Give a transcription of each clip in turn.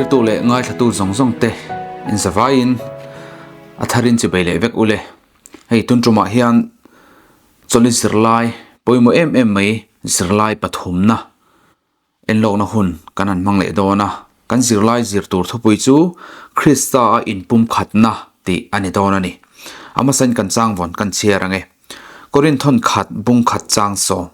Thlirtu leh ngaithlatu zawng zawng te in zavaiin a tharin chibei leh vek ule. Hei tun tumah hian chawlhi zirlai pawimawh em em mai zirlai pathumna Enlawkna hun kan han hmang leh dawn a, kan zirlai zir tur thupui chu Krista a inpumkhatna tih a ni dawn a ni. A hmasain kan changvawn kan chhiar ang e. Korinthon khat bung khat chang sawm.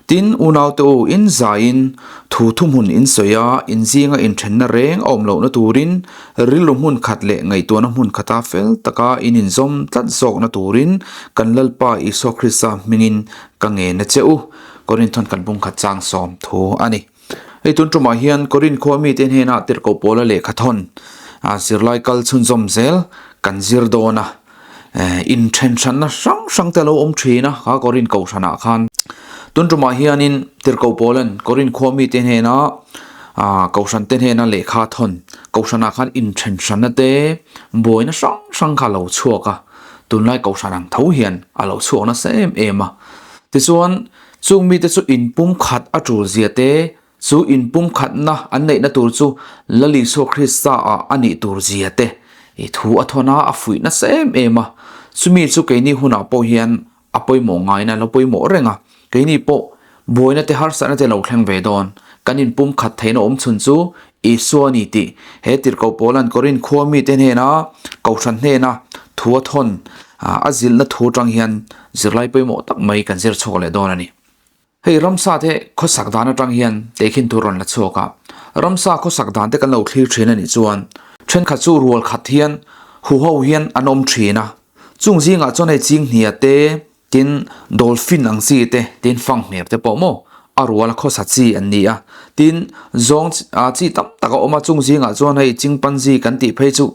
Tin, unaute u, in zaiin thu thuhmun in sawi a, in zinga inthenna reng a awm lohna turin rilru hmun khat leh ngaihtuahna hmun khata fel taka in inzawm tlat zawkna turin kan Lalpa Isua Krista hmingin ka ngen a che u. Korinthon kan bung khat chang sawm thu a ni. Hei tun tumah hian Korin khua mite hnenah tirhkoh pawla lehkha thawn a zirlai kal chhunzawm zel kan zir dawn a. Inthen hranna hrang hrang te a lo awm thin a kha Korin kohhranah khan. Tun tumah hianin tirhkoh pawlan Korin khua mite hnena kohhran te hnena lehkha thawn kohhranah khan inthen hranna te buaina hrang hrang kha a lo chhuak a. Tunlai kohhran ang tho hian a lo chhuak nasa em em a. Tichuan, chung mite chu inpumkhat a tul zia te, chu inpumkhatna an neihna tur chu Lal Isua Krista ah a nih tur zia te i thu a thawn a, a fuih nasa em em a. Chumi chu keini hunah pawh hian a pawimawh ngaiin a la pawimawh reng a. Keini pawh buaina te harsatna te lo thleng ve dawn. Kan inpumkhat theihna awm chhun chu Isua a ni tih he tirhkoh Paula'n Korinth khua mite hnena Kohhran hnena thu a thawn a zilhna thu atang hian zirlai pawimawh tak mai kan zir chhuak leh dawn a ni. Hei ramsa te khawsak dan atang hian tehkhin thu rawn la chhuak a, ramsa khawsak dan te kan lo thlir thin a nih chuan thenkhat chu rual khat hian huho hian an awm thin a, chung zingah chuan hei chinghnia te Tin, dolphin ang chi te, tin fanghmir te pawh maw a rual a khawsa chi an ni a. Tin, zawng chi tam tak a awm a, chung zingah chuan hei chimpanzee kan tih phei chu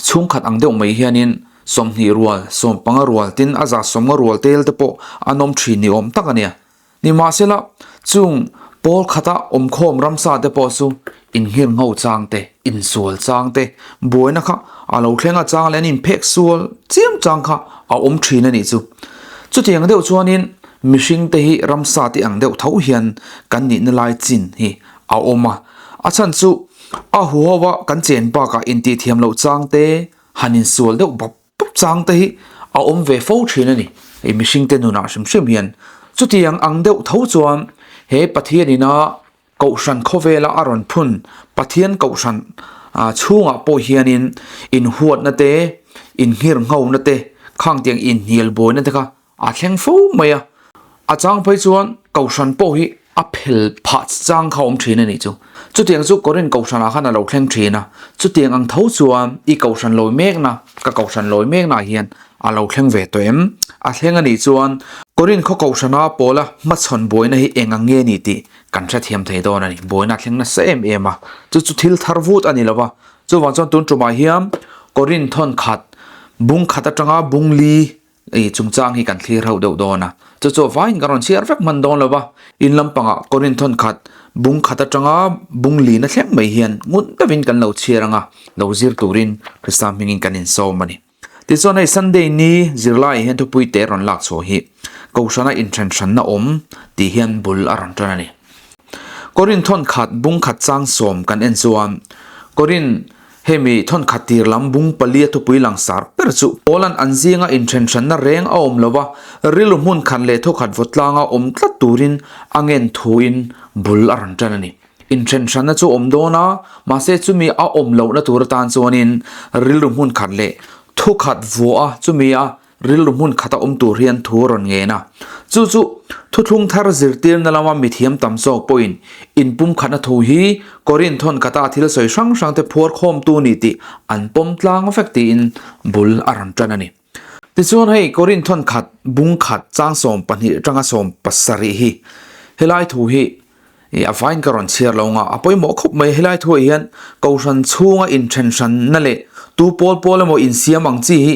chhungkhat ang deuh mai hianin 20 rual, 15 rual, tin a za 50 rual tel te pawh an awm thin ni awm tak a nia. Nimahsela, chung pawl khata awmkhawm ramsa te pawh chu inghir ngho chang te, insual chang te, buaina kha a lo thleng a chang leh an inphek sual chiam chang kha a awm thin a nih chu. Chutiang deuh chuanin mihring te hi ramsa te ang deuh tho hian kan nihna lai chin hi a awm a. A chhan chu a huhova kan chen bakah intihthiam loh chang te, han insual deuh bawp Tawp chang te hi a awm ve fo thin a ni. Hei mihring te nunah hrim hrim hian chutiang ang deuh tho chuan he Pathian ina Kohhran khawvela a rawn phun Pathian Kohhran chhungah pawh hianin inhuatna te, inghirnghona te, khangtiang inhnial buaina te kha A thleng fo mai a, a chang phei chuan Kohhran pawh hi a phel phah chang kha awm thin a nih chu. Chutiang chu Korin Kohhranah khan a lo thleng thin a, chutiang ang tho chuan i Kohhran lawi mekna, ka Kohhran lawi meknaah hian a lo thleng ve tawh em? A thleng a nih chuan Korin khaw Kohhrana pawla hmachhawn buaina hi eng ang nge ni tih kan hrethiam thei dawn a ni. Buaina a thleng nasa em em a, chu chu thil thar vut a ni lo va, chuvang chuan tun tumah hian Korin thawn khat, bung khat atanga bung li I chungchang hi kan thlir ho deuh dawn a, chu chu vaiin kan rawn chhiar vek hman dawn lo va, in lampangah Korin thawn khat bung khat atanga bung lina thleng mai hian ngun deuhin kan lo chhiar ang a, lo zir turin Krista hmingin kan insawm a ni. Tichuan hei Sunday ni zirlaiah hian thupui te rawn lak chhuah hi Kohhrana inthen hranna awm tih hian bul a rawn tan a ni. Korin thawn khat bung khat chang sawm kan en chuan Korin Hemi thawnkhat tir lam bung palia thupui langsar ber chu Poland an zinga inthenhranna reng a awm lova, rilru hmun khat leh thawkhat vawtlanga awm tlat turin a ngen thuin bul a rawn tan a ni. Inthenhranna chu awm dawn a, mahse chumi a awm lohna tur atan chuanin rilru hmun khat leh thukhat vuah a chumi a Rilru hmun khata awm tur hian thu a rawn ngen a. Chu chu thuthlung thar zirtirna lama mithiam tam zawk pawhin inpumkhatna thu hi Korinth thawn khata thil sawi hrang hrangte phuar khawmtu ni tih an pawm tlang vek tiin bul a rawn tan a ni. Tichuan hei Korinth thawn khat bung khat chang 12 atanga 17 hi helai thu hi I a vain ka rawn chhiar lo nga, a pawimawh khawp mai. Helai thuah hian Kohhran chhunga inthen hranna leh tu pawl pawl emaw insiam ang chi hi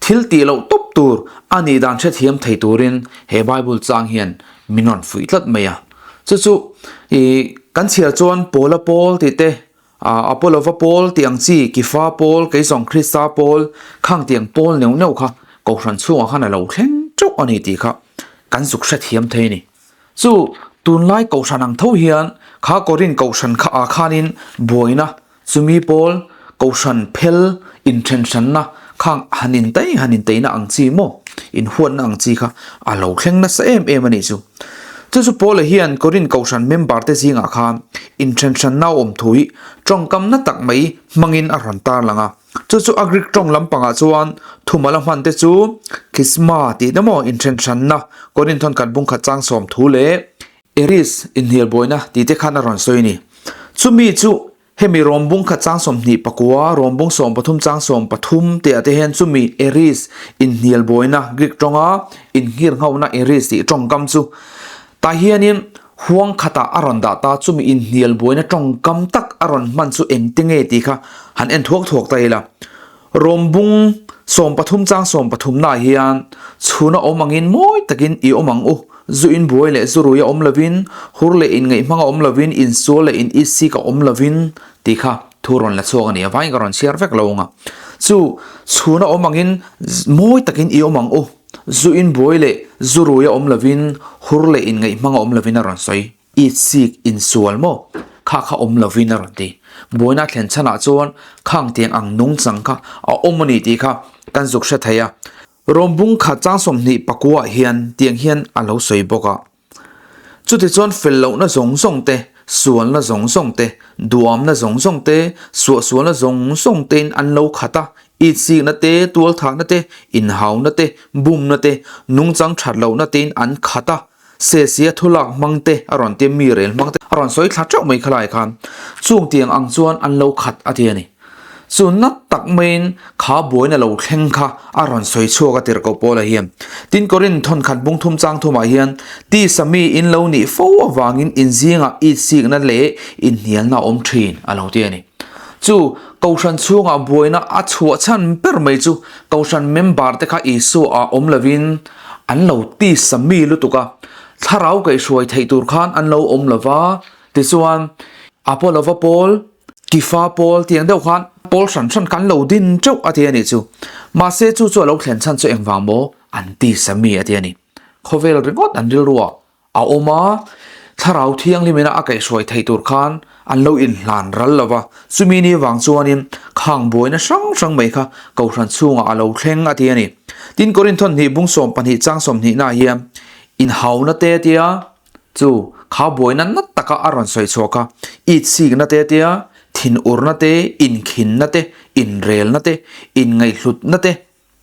thil tih loh tawp tur a nih dan hrethiam thei turin he Bible chang hian min rawn fuih tlat mai a. Chu chu i kan chhiar chuan Pawla pawl tih te, Apolova pawl tih ang chi, Kifa pawl, Keizawng Krista pawl, khang tih ang pawl neuh neuh kha Kohhran chhungah khan a lo thleng teuh a ni tih kha kan zuk hrethiam thei a ni. Chu tunlai kohhran ang tho hian kha Korin kohhran kha ah khanin buaina Chumi pawl Kohhran phel inthenhranna khang han intei han inteina ang chi maw inhuatna ang chi kha a lo thleng nasa em em a nih chu. Chu chu Paula hian Korinth Kohhran member te zingah khan inthenhranna a awm thu hi tawngkamna tak mai hmangin a rawn tarlang a. Chu chu a Greek tawng lampangah chuan thumal a hman te chu khisma tih te maw inthenhranna Korinth thawn khat bungkhat chang sawm thu leh Eris inhnialbuaina tih te khan a rawn sawi a ni. Chumi chu Hemi rawmbung khat chang 24, rawmbung 13 chang 13 tih ah te hian chumi Eris inhnial buaina Greek tawnga inhngir nghauhna Eris tih tawngkam chu tah hianin huang khatah a rawn dah ta, chumi inhnial buaina tawngkam tak a rawn hman chu engte nge tih kha han en thuak thuak ta ila. Rawmbung 13 chang 13 naah hian chhuna awm angin mawi takin i awm ang u, zu in buai leh zu rui a awm lovin, hur leh inngaih hmang a awm lovin, insual leh in itsik a awm lovin tih kha thu rawn la chhuak a ni a, vaiin ka rawn chhiar vek lo ang a. Chu chhuna awm angin mawi takin i awm ang u, zu in buai leh zu rui a awm lovin, hur leh inngaih hmang a awm lovin a rawn sawi. Itsik insual maw? Kha kha awm lovin a rawn ti. Buaina thlen chhanah chuan khang tiang ang nungchang kha a awm a ni tih kha kan zuk hre thei a. Rawmbung khat chang 29 ah hian tiang hian a lo sawi bawk a. Chutichuan fel lohna zawng zawng te, sualna zawng zawng te, duamna zawng zawng te, suahsualna zawng zawng tein an lo khat a, itsikna te, tualthahna te, inhauna te, bumna te, nungchang that lohna tein an khat a. Sesia thulak hmang te a rawn tia mi rel hmang te a rawn sawi thla teuh mai khalai khan chung tiang ang chuan an lo khat a ti a ni. Chu nat tak maiin kha buaina lo thleng kha a rawn sawi chhuak a tirhkoh Paula hian. Tin Korinth thawn khat bung thum chang thumah hian tisa mi in lo nih fo avangin inzingah itsikna leh inhnialna a awm thin a lo ti a ni. Chu Kohhran chhungah buaina a chhuah chhan ber mai chu Kohhran member te kha Isua ah awm lovin an lo tisa mi lutuk a, thlarau kaihhruai theih tur khan an lo awm lo va, tichuan Apolova pawl, Kifa pawl tiang deuh khan pawl hran hran kha an lo din teuh a ti a nih chu. Mahse chu chu a lo thlen chhan chu engvang maw an tisa mi a ti a ni. Khawvel ringawt an rilru ah A awm a, Thlarau Thianghlim ina a kaihhruai theih tur khan an lo inhlan ral lo va, chumi ni vang chuanin khang buaina hrang hrang mai kha Kohhran chhungah a lo thleng a ti a ni. Tin, Korinth hnih bung 12 chang 20 naah hian inhauna te tia chu kha buaina nat taka a rawn sawi chhuah kha, itsikna te tia, thinurna te, inkhinna te, inrelna te, inngaihhlutna te,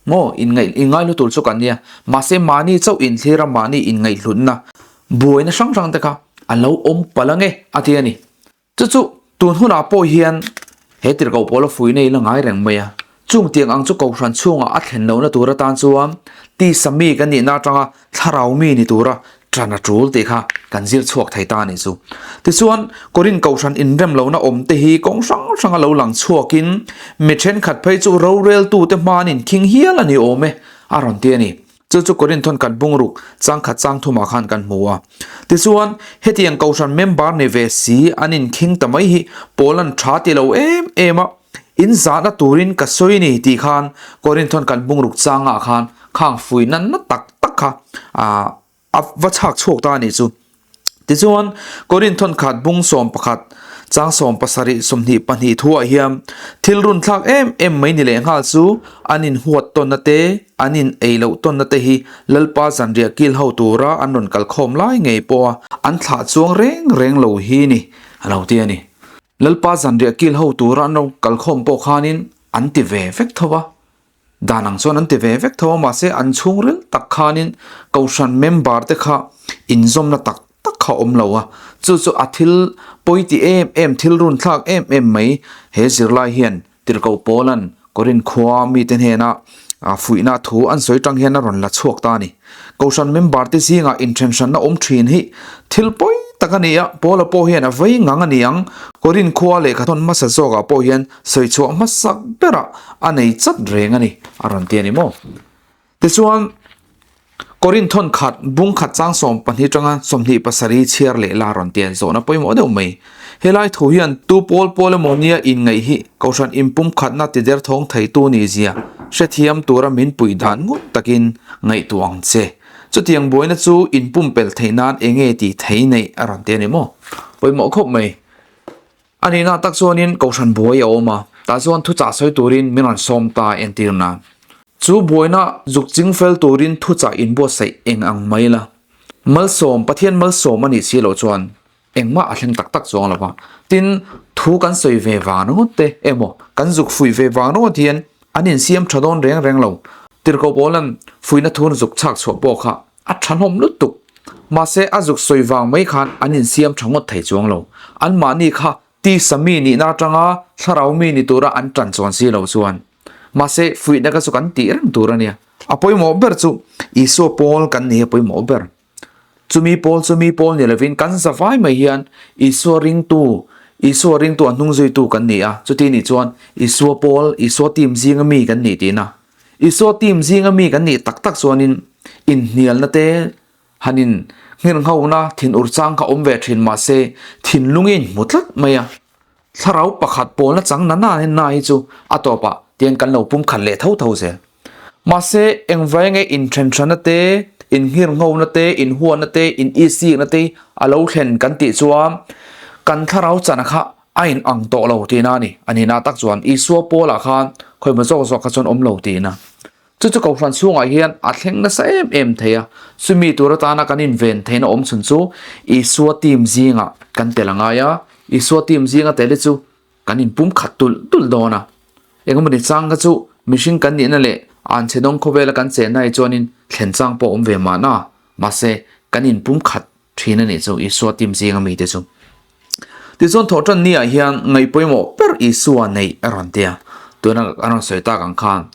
Maw, inngaih inngai lutul chu kan nia. Mahse mahni chauh inthlir a mahni inngaihhlutna buaina hrang hrang te kha a lo awm palh ange a ti a ni. Chu chu tun hunah pawh hian he tirhkoh pawl a fuihna i la ngai reng mai a. Chung tiang ang chu Kohhran chhungah a thlen lohna tur atan chuan tisa mi kan nihna atanga thlarau mi ni tura Ṭan a ṭul tih kha kan zir chhuak thei ta a nih chu. Tichuan, Korinth Kohhran inrem lohna awm te hi kawng hrang hranga lo lang chhuakin mi ṭhenkhat phei chu roreltute hma an inkhing hial a ni awm e, a rawn ti a ni. Chu chu Korinth thawn khat bungruk changkhat chang thumah khan kan hmu a. Tichuan, hetiang Kohhran member ni ve si an inkhing ta mai hi Paula'n ṭha ti lo em em a, in zahna turin ka sawi ni tih khan Korinth thawn khat bungruk changah khan khang fuihna na tak tak kha a va chhak chhuak ta a nih chu. Tichuan, Korinth thawn khat bung 11 chang 17 22 thuah hian thil run thlak em em mai ni leh nghal chu an inhuat tawnna te, an in ei loh tawnna te hi Lalpa zanriah kil ho tura an rawn kal khawm lai ngei pawha an thlah chuang reng reng lo hi ni a lo ti a ni. Lalpa zanriah kil ho tura an rawn kal khawm pawh khanin an ti ve vek tho a. Dan ang chuan an ti ve vek tho a, mahse an chhungril tak khanin Kohhran member te kha inzawmna tak tak kha awm lo a, chu chu a thil pawi ti em em, thil runthlak em em mai he zirlai hian Tirhkoh Paula'n Korinth khua mite hnena fuihna thu an sawi tang hian a rawn la chhuak ta a ni. Kohhran member te zingah inthenhranna awm thin hi thil pawi tak a ni a, Paula pawh hian a vei ngang a ni ang. Korinth khua lehkha thawn hmasa zawkah pawh hian sawi chhuah hmasak berah a nei chat reng a ni, a rawn ti a ni maw? Tichuan, Korinth thawn khat, bung khat chang 12 tanga 27 chhiar leh la rawn ti a, zawhna pawimawh deuh mai. Helai thu hian tu pawl pawl emaw nia inngaih hi Kohhran inpum khatna ti derthawng theitu ni zia hrethiam tura min puih dan ngut takin ngaihtuah ang che. Chutiang buaina chu inpumpelh theih nan enge tih thei neih a rawn ti a ni maw? Pawimawh khawp mai. A nihna tak chuanin Kohhran buai a awm a, tah chuan thuchah sawi turin min rawn sawm ta entir nan. Chu buaina zuk ching fel turin thuchah inbuatsaih eng ang mai la. Malsawm, Pathian malsawm a nih si loh chuan engmah a thleng tak tak chuang lo va. Tin, thu kan sawi ve vang ringawt te emaw, kan zuk fuih ve vang ringawt hian an insiam tha dawn reng reng lo. Tirhkoh Paula'n fuihna thun zuk chhak chhuah pawh kha A tha hlawm lutuk. Mahse a zuk sawi vang mai khan an insiam tha ngawt thei chuang lo. Anmahni kha tisa mi nihna atanga thlarau mi ni tura an tan chuan si lo chuan. Mahse fuihna kha chu kan tih reng tur a nia. A pawimawh ber chu Isua pawl kan ni hi a pawimawh ber. Chumi pawl chumi pawl ni lovin kan zavai mai hian Isua ringtu, Isua ringtu a hnungzuitu kan ni a. Chuti nih chuan Isua pawl, Isua team zinga mi kan ni tihna. Isua team zinga mi kan nih tak tak chuanin inhnialna te han in nghirnghona thin ur chang kha awm ve thin mahse thinlung i inhmu tlat mai a. Thlarau pakhat pawlna chang na na na hi chu a tawpah tiang kan lo pum khat leh tho tho zel. Mahse engvai nge inthenhrana te, innghirnghona te, inhuana te, in isikna te a lo thlen kan tih chuan kan thlarau chana kha A in ang tawh lo tihna a ni. A nihna tak chuan Isua Paula khan khawimaw zawk zawk kha chuan awm lo tihna. Chu chu Kohhran chhungah hian a thleng nasa em em thei a. Chumi tur atana kan inven theihna awm chhun chu Isua team zingah kan tel a ngai a. Isua team zinga tel hi chu kan inpum khat tulh tulh dawn a. Engemaw chang kha chu mihring kan nihna leh anchhe dawng khawvela kan chenna hi chuanin thlen chang pawh awm ve mahna. Mahse, kan inpum khat thin a nih chu Isua tim zinga mite chu. Tichuan thawhtan ni ah hian ngaih pawimawh ber Isua neih a rawn ti a, tuna a rawn sawi tak ang khan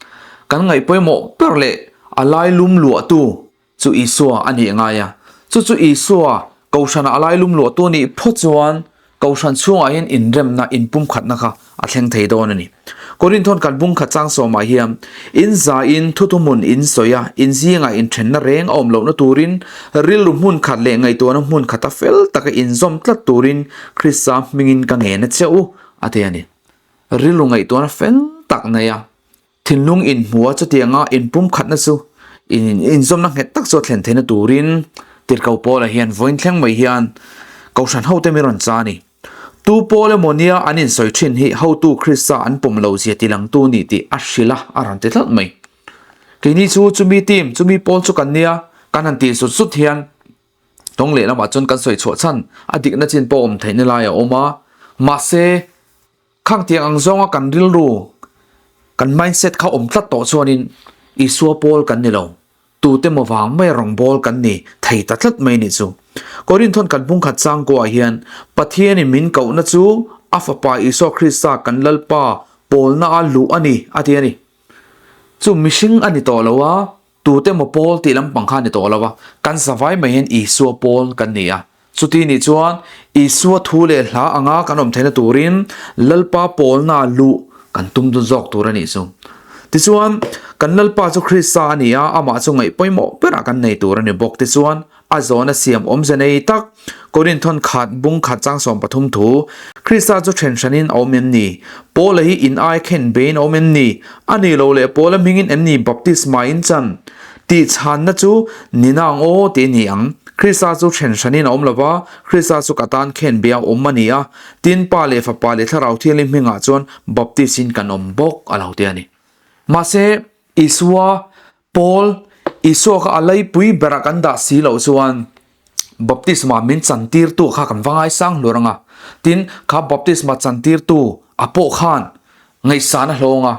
kan ngaih pawimawh ber leh a lai lum luahtu chu Isua a nih ngai a, chu chu Isua Kohhranah a lai lum luahtu a nih phawt chuan Kohhran chhungah hian inremna, inpumkhatna kha a thleng thei dawn a ni. Korinthawn kan bungkhat chang sawmah hian, In zain thuthumhmun in sawi a, in zingah inthenna reng a awm lohna turin, rilru hmun khat leh ngaihtuahna hmun khata fel taka inzawm tlat turin Krista hmingin ka ngen a che u, a ti a ni. Rilru ngaihtuahna fel tak nei a. Thinlung inhmu a chutianga inpumkhatna chu inzawmna nghet tak chu a thlen theihna turin Tirhkoh Paula hian vawiin thleng mai hian Kohhran hote min rawn cha a ni. Tu Paul emaw nia an insawi thin hi hotu Krista an pawm lo zia tilangtu ni tih a hrilh a, a rawn ti tlat mai. Keini chu chumi team, chumi pawl chu kan nia, kan han tih zut zut hian tawng lehlamah chuan kan sawi chhuah chhan a dikna chin pawh awm theihna lai a awm a, mahse, Khang tiang ang zawnga kan rilru, kan mindset kha awm tlat tawh chuanin Isua pawl kan ni lo, tute maw vang mai rawngbâwl kan ni thei ta tlat mai nih chu. Korinthawn kan bungkhat changkuah hian Pathianin min kohna chu a Fapa Isua Krista kan Lalpa pawlna a luh a ni a ti a ni. Chu mihring a ni tawh lo a, Tute maw pawl tih lampang kha a ni tawh lo a, kan zavai mai hian Isua pawl kan ni a. Chuti nih chuan Isua thu leh hla anga kan awm theihna turin Lalpa pawlna luh kan tum dun zawk tur a nih chu. Tichuan, kan Lalpa chu Krista a ni a, amah chu ngaih pawimawh berah kan nei tur a ni bawk. Tichuan, A zawhna siam awmze nei tak, Korinthawn khat bung khat chang 13 thu, Krista chu then hranin a awm em ni? Paula hi in ai khen beiin a awm em ni? A ni lo leh Paula hmingin em ni baptisma in chan? Tih chhanna chu ni nang aw tih a ni ang. Krista chu then hranin a awm lo va, Krista chu ka tan khen bia awm a ni a, tin Pa leh Fapa leh Thlarau Thianghlim hmingah chuan baptis-in kan awm bawk a lo ti a ni. Mahse, Isua Paul, Isua kha a laipui berah kan dah si loh chuan baptisma min chantirtu kha kan va ngaisang hlur ang a. Tin, kha baptisma chantirtu a pawh khan ngaihsan a hlawng a,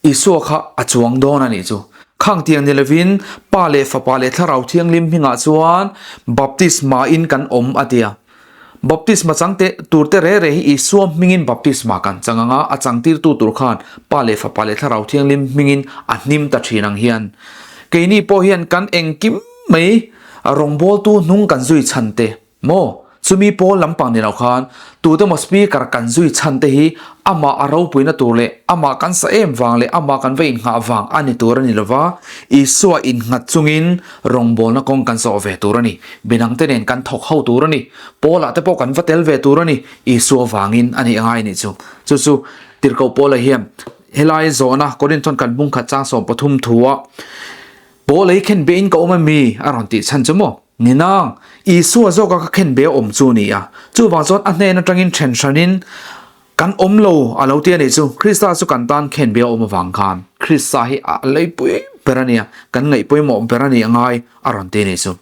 Isua kha a chuang dawn a nih chu. Khang tiang ni lovin Pa leh Fapa leh Thlarau Thianghlim hmingah chuan baptisma in kan awm a ti a. Baptisma chang teh tur te re re hi Isua hmingin baptisma kan chang ang a, a changtirtu tur khan Pa leh Fapa leh Thlarau Thianghlim hmingin a hnim ta thin ang hian keini pawh hian kan engkim mai rawngbawltu hnung kan zui chhan te maw? Chumi pawl lampang ni lo khan tute maw speaker kan zui chhan te hi amah a ropuina tur leh amah kan sa em vang leh amah kan va innghah vang a ni tur a ni lova, Isua innghat chungin Rawngbawlna kawng kan zawh ve tur a ni. Midangte nen kan thawk ho tur a ni. Paula te pawh kan va tel ve tur a ni. Isua vangin a nih angai a nih chu. Chu chu Tirhkoh Paula hian helai zawhna Korinthawn kan bungkhat chang 13 thua Paula hi khen bein ka awm a mi? a rawn tih chhan chu maw? Ni nang, Isua zawka ka khen be a awm chu a ni a. Chuvang chuan a hnen atangin then hranin kan awm lo a lo ti a nih chu. Krista chu kan tan khenbe a awm avang khan Krista hi a leipui ber a nia, kan ngaih pawimawh ber a nih a ngai a rawn ti a nih chu.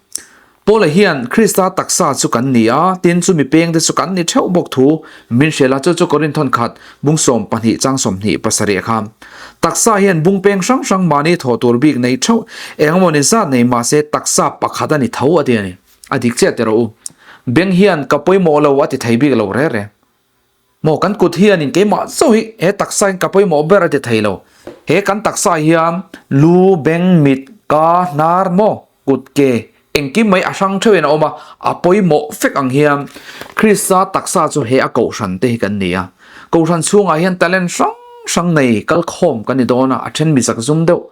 Paula hian Krista taksa chu kan ni a, tin chumi pengte chu kan ni theuh bawk thu min hrilh a, chu chu Korinthon khat bung 12 chang 27 khan. Taksa hian bung peng hrang hrang mahni thawh tur bik nei theuh eng emaw ni zat nei mahse taksa pakhat a ni tho a ti a ni. A dik chiah teh rawh u. Beng hian ka pawimawh lo a ti thei bik lo re re. Maw kan kut hianin keimah chauh hi he taksa in ka pawimawh ber a ti thei lo. He kan taksa hian lu, beng, mit, ka, hnar maw kut ke engkim mai a hrang theuhin a awm a, a pawimawh vek ang hian Krista taksa chu he a kohhran te hi kan ni a. Kohhran chhungah hian talent hrang hrang nei kalkhawm kan ni dawn a, a then mizak zum deuh,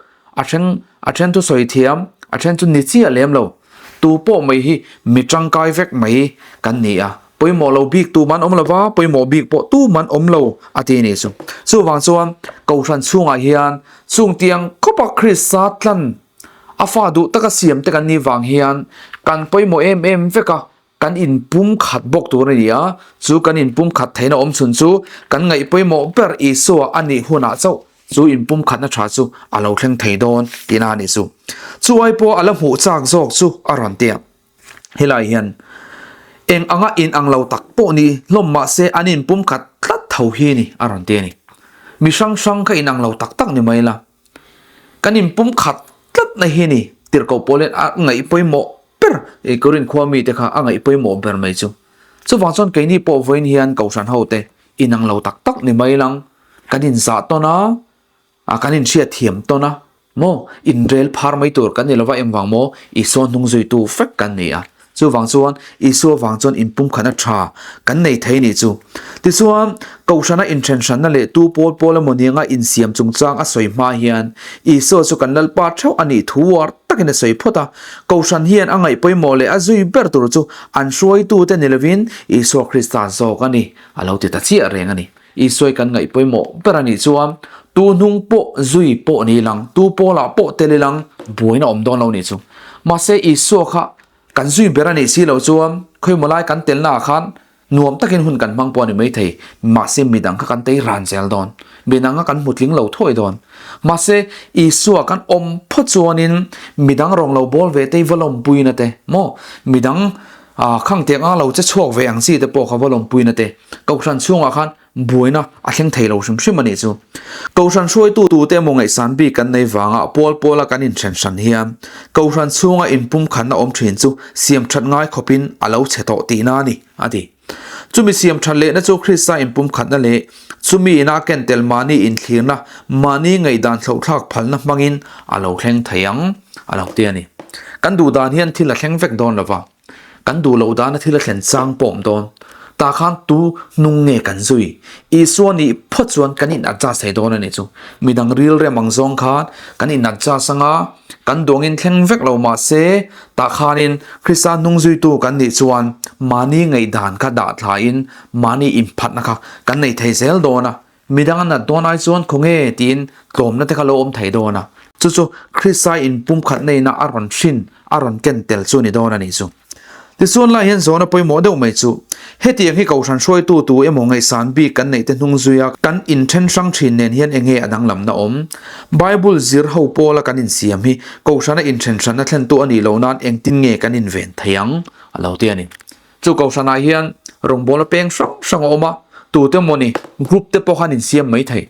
a then a then chu sawi thiam, a then chu ni chiah lem lo. Tu pawh mai hi mi tangkai vek mai kan ni a, pawimawh lo bik tu man awm lo va, pawimawh bik pawh tu man awm lo a ti a nih chu. Chuvang chuan kohhran chhungah hian chungtiang khawpa Krista tlan A fa duh taka siam te kan nih vang hian kan pawimawh em em vek a, kan inpum khat bawk tur a ni a, chu kan inpum khat theihna awm chhun chu kan ngaih pawimawh ber Isua a nih hunah chauh chu inpum khatna tha chu a lo thleng thei dawn tihna a nih chu. Chu ai pawh a la hmuh chak zawk chu a rawn ti a. Helai hian eng anga inang lo tak pawh ni hlawm mah se an inpum khat tlat tho hi a ni a rawn ti a ni. Mi hrang hrang kha inang lo tak tak ni mai la. Kan inpum khat tlatna hi a ni. Tirhkoh pawl hian a ngaih pawimawh ber, Korin khua mite kha a ngaih pawimawh ber mai chu. Chuvang chuan keini pawh vawiin hian Kohhran hote inang lo tak tak ni mai lang, kan inzah tawn a, kan inhriat thiam tawn a, maw inrel phar mai tur kan ni lova engvang maw Isua hnung zuitu vek kan ni a. Chuvang chuan Isua vang chuan inpumkhatna tha kan nei thei nih chu. Tichuan, Kohhrana inthenhranna leh tu pawl pawl emaw nianga insiam chungchang a sawi hma hian Isua chu kan Lalpa theuh a nih thu uar takin a sawi phawt a. Kohhran hian a ngaih pawimawh leh a zui ber tur chu an hruaitute ni lovin Isua Krista zawk a ni a lo ti ta chiah reng a ni. Isua kan ngaih pawimawh ber a nih chuan tu hnung pawh zui pawh ni lang, tu pawlah pawh tel ilang buaina awm dawn lo nih chu. Mahse Isua kha kan zui ber a nih si loh chuan khawimaw lai kan telna ah khan nuam takin hun kan hmang pawh a ni maithei. Mahse midang kha kan tei ran zel dawn, midang kha kan hmu tling lo thuai dawn. Mahse Isua kan awm phawt chuanin midang rawng lo bawl ve te i va lawmpuina te maw, midang Khang tiang anga lo che chhuak ve ang chi te pawh kha va lawmpuina te Kohhran chhungah khan buaina a thleng thei lo hrim hrim a nih chu. Kohhran hruaitu tute emaw ngaihsan bik kan nei vanga pawl pawla kan inthen hran hian Kohhran chhunga inpumkhatna awm thin chu siam that ngai khawpin a lo chhe tawh tihna a ni, a ti. Chumi siam that lehna chu Krista inpumkhatna leh chumi ina ken tel mahni inthlirna, mahni ngaihdan thlauhthlak phalna hmangin a lo thleng thei ang, a lo ti a ni. Kan duh dan hian thil a thleng vek dawn lo va, kan duh loh dana thil a thlen chang pawh awm dawn. Tah khan tu hnung nge kan zui? Isua nih phawt chuan kan in adjust thei dawn a nih chu. Midang rilrem ang zawng khan kan in adjust anga kan duangin thleng vek lo mah se tah khanin Krista hnung zuitu kan nih chuan mahni ngaihdan kha dah thlain mahni inphatna kha kan nei thei zel dawn a. Midang a nat dawn ai chuan khawnge tiin tlawmna te kha lo awm thei dawn a, chu chu Krista inpumkhatna ina a rawn hrin, a rawn ken tel chu a ni dawn a nih chu. Tichuan lai hian zawhna pawimawh deuh mai chu, hetiang hi Kohhran hruaitu tu emaw ngaihsan bik kan neih te hnung zuia kan inthen hrang thin nen hian enge a danglamna awm? Bible zir ho pawla kan insiam hi Kohhrana inthen hranna thlentu a nih loh nan engtin nge kan inven thei ang? A lo ti a ni. Chu Kohhranah hian rawngbawlna peng hrang hrang a awm a, tute mawni group te pawh khan insiam mai thei.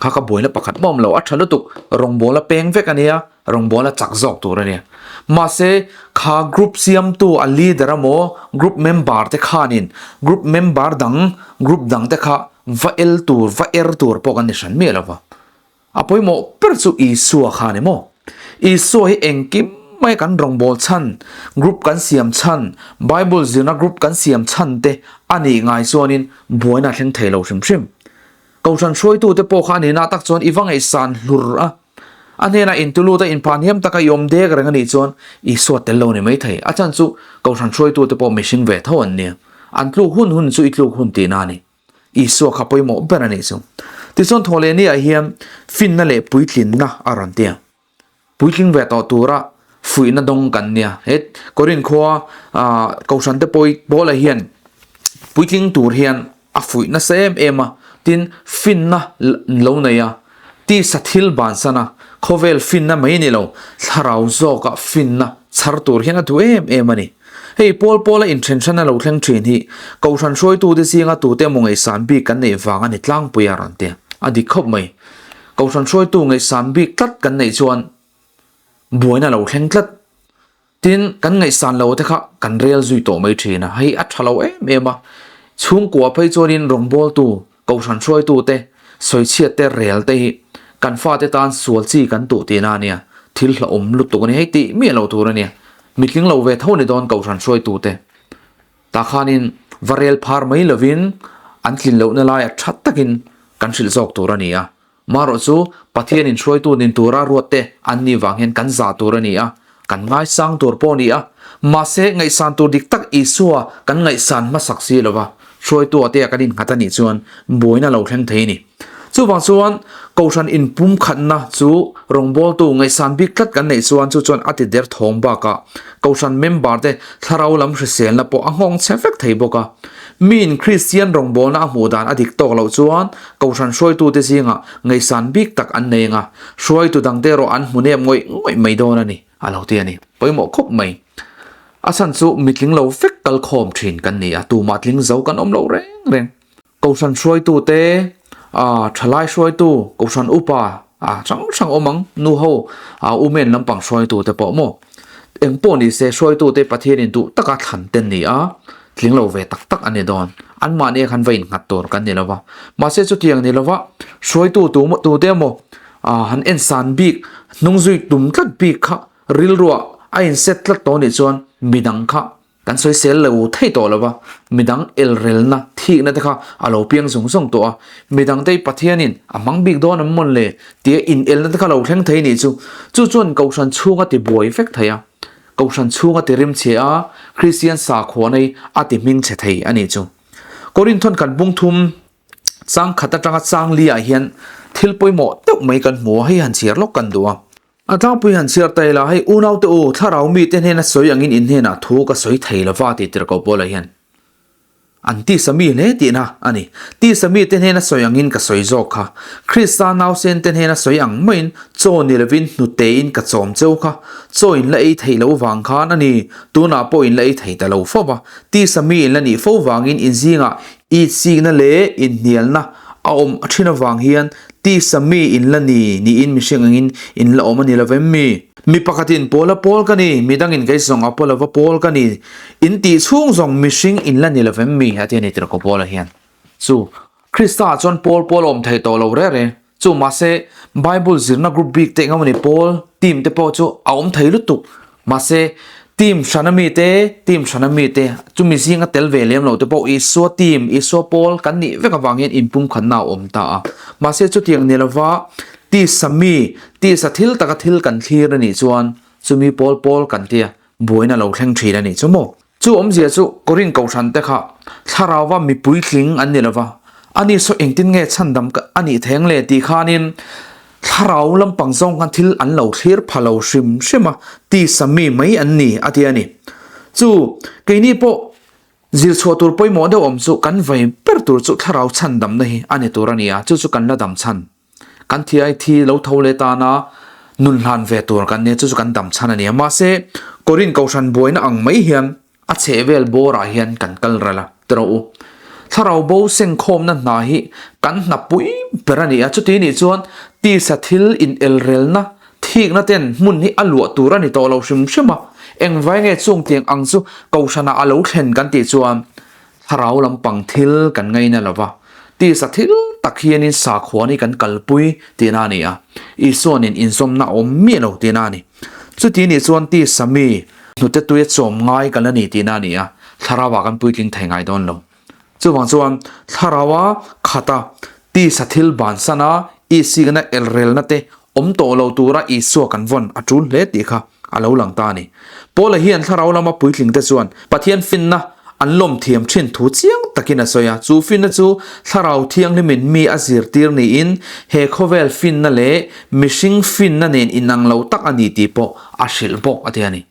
Kha ka buaina pakhat mah awm lo, a tha lutuk, rawngbawlna peng vek a nia, rawngbawlna chak zawk tur a nia. Mahse, kha group siamtu a leader emaw group member te khanin group member dang, group dang te kha va el tur, va er tur pawh kan ni hran miah lo va. A pawimawh ber chu Isua kha a ni maw? Isua hi engkim mai kan rawngbâwl chhan, group kan siam chhan, Bible zirna group kan siam chhan te a nih ngai chuanin buaina a thleng thei lo hrim hrim. Kohhran hruaitute pawh kha a nihna tak chuan i va ngaihsan hlur a, a hnenah intulut a inphanhiam taka i awm dek reng a nih chuan Isua tel lo ni mai thei. A chhan chu Kohhran hruaitute pawh mihring ve tho an nia. An tluk hun hun chu i tluk hun tihna a ni. Isua kha pawimawh ber a nih chu. Tichuan thawhlehni ah hian finna leh puitlinna a rawn ti a. Puitling ve tawh tura fuihna dawng kan nia. He Korin khua Kohhran te pawi Paula hian Puitling tur hian a fuih nasa em em a, tin, finna lo nei a, tisa thil bansan a, khawvel finna mai ni lo, thlarau zawka finna chhar tur hian a duh em em a ni. Hei pawl pawla inthen hran a lo thleng thin hi Kohhran hruaitute zinga tute emaw ngaihsan bik kan neih vang a ni tlangpui a rawn ti a, a dik khawp mai. Kohhran hruaitu ngaihsan bik tlat kan neih chuan buaina lo thleng tlat. Tin, kan ngaihsan lo te kha kan rel zui tawh mai thin a, hei a tha lo em em a. Chhungkua phei chuanin rawngbawltu, kohhran hruaitu te, sawichhiat te, rel te hi kan fate tan sual chi kan tuh tihna a nia, thil hlauhawm lutuk a ni, hei tih miah lo tur a nia. Mitling lo ve tho ni dawn kohhran hruaitu te. Tah khanin va rel phar mai lovin an tlin lohna laia tha takin kan hrilh zawk tur a ni a. Marawh chu Pathianin hruaitu nin tura ruatte an nih vang hian kan zah tur a ni a, kan ngaisang tur pawh a ni a. Mahse, ngaihsan tur dik tak Isua kan ngaihsan hmasak si lo va, hruaitu atea kan innghat a nih chuan buaina lo thleng thei a ni. Chuvang chuan Kohhran inpumkhatna chu rawngbawltu ngaihsan bik tlat kan neih chuan chu chuan a ti der thawng bakah Kohhran member te thlarau lam hriselna pawh a nghawng chhe vek thei bawk a. Miin Kristian rawngbawlna a hmuh dan a dik tawk loh chuan Kohhran hruaitute zingah ngaihsan bik tak an nei anga, hruaitu dangte erawh an hmu nep ngawih ngawih mai dawn a ni, a lo ti a ni. Pawimawh khawp mai. A chhan chu mitling lo vek kal khawm thin kan ni a, tumah tling zo kan awm lo reng reng. Kohhran hruaitute, thalai hruaitu, Kohhran upa, hrang hrang awm ang, nu ho, women lampang hruaitute pawh maw? Eng pawh ni se hruaitute Pathianin duh taka thlan te ni a, tling lo ve tak tak a ni dawn. Anmahni khan va innghat tur kan ni lo va. Mahse chutiang ni lova hruaitu tu tute emaw han ensan bik, hnung zui tum tlat bik kha rilruah a inset tlat tawh nih chuan midang kha Kan sawisel lo thei tawh lo va, midang elrelna, thikna te kha a lo piang zung zung tawh a, midang te Pathianin a hmang bik dawn ang mawn le tia inelna te kha lo thleng thei nih chu. Chu chuan Kohhran chhunga ti buai vek thei a, Kohhran chhunga ti rim chhe a, Kristian sakhuana hi a ti hming chhe thei a nih chu. Korinthon kan bung thum chang khat atanga chang li ah hian thil pawimawh deuh mai kan hmu a, hei han chhiar lawk kan duh a. A tlangpui han chhiar ta ila, hei unaute u, thlarau mite hnena sawi angin in hnenah thu ka sawi thei lova tih tirh ko Paula hian an tisa mi hle tihna a ni. Tisa mite hnena sawi angin ka sawi zawk kha. Krista nausente hnena sawi ang maiin chaw ni lovin hnutein ka chawm cheu kha. Chaw in la ei theih loh vang khan a ni, tunah pawh in la ei thei ta lo fo va. Tisa mi in la nih fo vangin in zingah itsikna leh inhnialna a awm thin avang hian Tisa mi in la ni niin mihring angin in la awm a ni lo vem mi? Mi pakhatin Paula pawl ka ni, mi dangin kei zawng Apollo-va pawl ka ni, in tih chhung zawng mihring in la ni lo vem mi? A ti a ni tirhkoh Paula hian. Chu, Krista ah chuan pawl pawl a awm thei tawh lo reng reng. Chu, mahse, Bible zirna group bik te engemaw ni pawl, team te pawh chu a awm thei lutuk. Mahse, team hrana mite, team hrana mite, chumi zinga tel ve lem lo te pawh Isua team, Isua pawl kan nih vek avang hian inpumkhatna a awm ta a. Mahse, chutiang ni lova tisa mi, tisa thil taka thil kan thlir a nih chuan chumi pawl pawl kan tia buaina lo thleng thin a nih chu maw? Chu awmzia chu Korin Kohhran te kha thlarauva mi puitling an ni lova, ani saw engtin nge chhandam a nih theng le tih khanin thlarau lampang zawng khan thil an lo thlir pha lo hrim hrim a, tisa mi mai an ni a ti a ni. Chu keini pawh zirchhuah tur pawimawh deuh awm chu kan vei ber tur chu thlarau chhandamna hi a ni tur a ni a, chu chu kan la dam chhan. Kan thi ai thi lo tho leh tana nun hlan ve tur kan nia, chu chu kan dam chhan a nia. Mahse, Korin Kohhran buaina ang mai hian a chhehvel bawrah hian kan kal ral a, ti rawh u. Thlarau bo sengkhawmna hna hi kan hna pui ber a ni a, chuti nih chuan tisa thil inelrelna thikna ten hmun hi a luah tur a ni tawh lo hrim hrim a. Engvai nge chung tiang ang chu Kohhranah a lo thlen kan tih chuan Thlarau lampang thil kan ngaina lo va, tisa thil tak hianin sakhuan hi kan kalpui tihna a ni a, Isuanin inzawmna a awm miah lo tihna a ni. Chuti nih chuan tisa mi hnute tuia chawm ngai kan la ni tihna a ni a, thlarauah kan puitling thei ngai dawn lo. Chuvang chuan thlaraua khata tisa thil bansana isikna elrelna te Awm tawh lo tura Isua kan vawn a tul hle tih kha a lo lang ta a ni. Paula hian thlarau lama puitlingte chuan Pathian finna an lawm thiam thin thu chiang takin a sawi a. Chu finna chu thlarau thianghlimin mi a zirtir niin he khawvel finna leh mihring finna nen inang lo tak a ni tih pawh a hrilh bawk a ti a ni.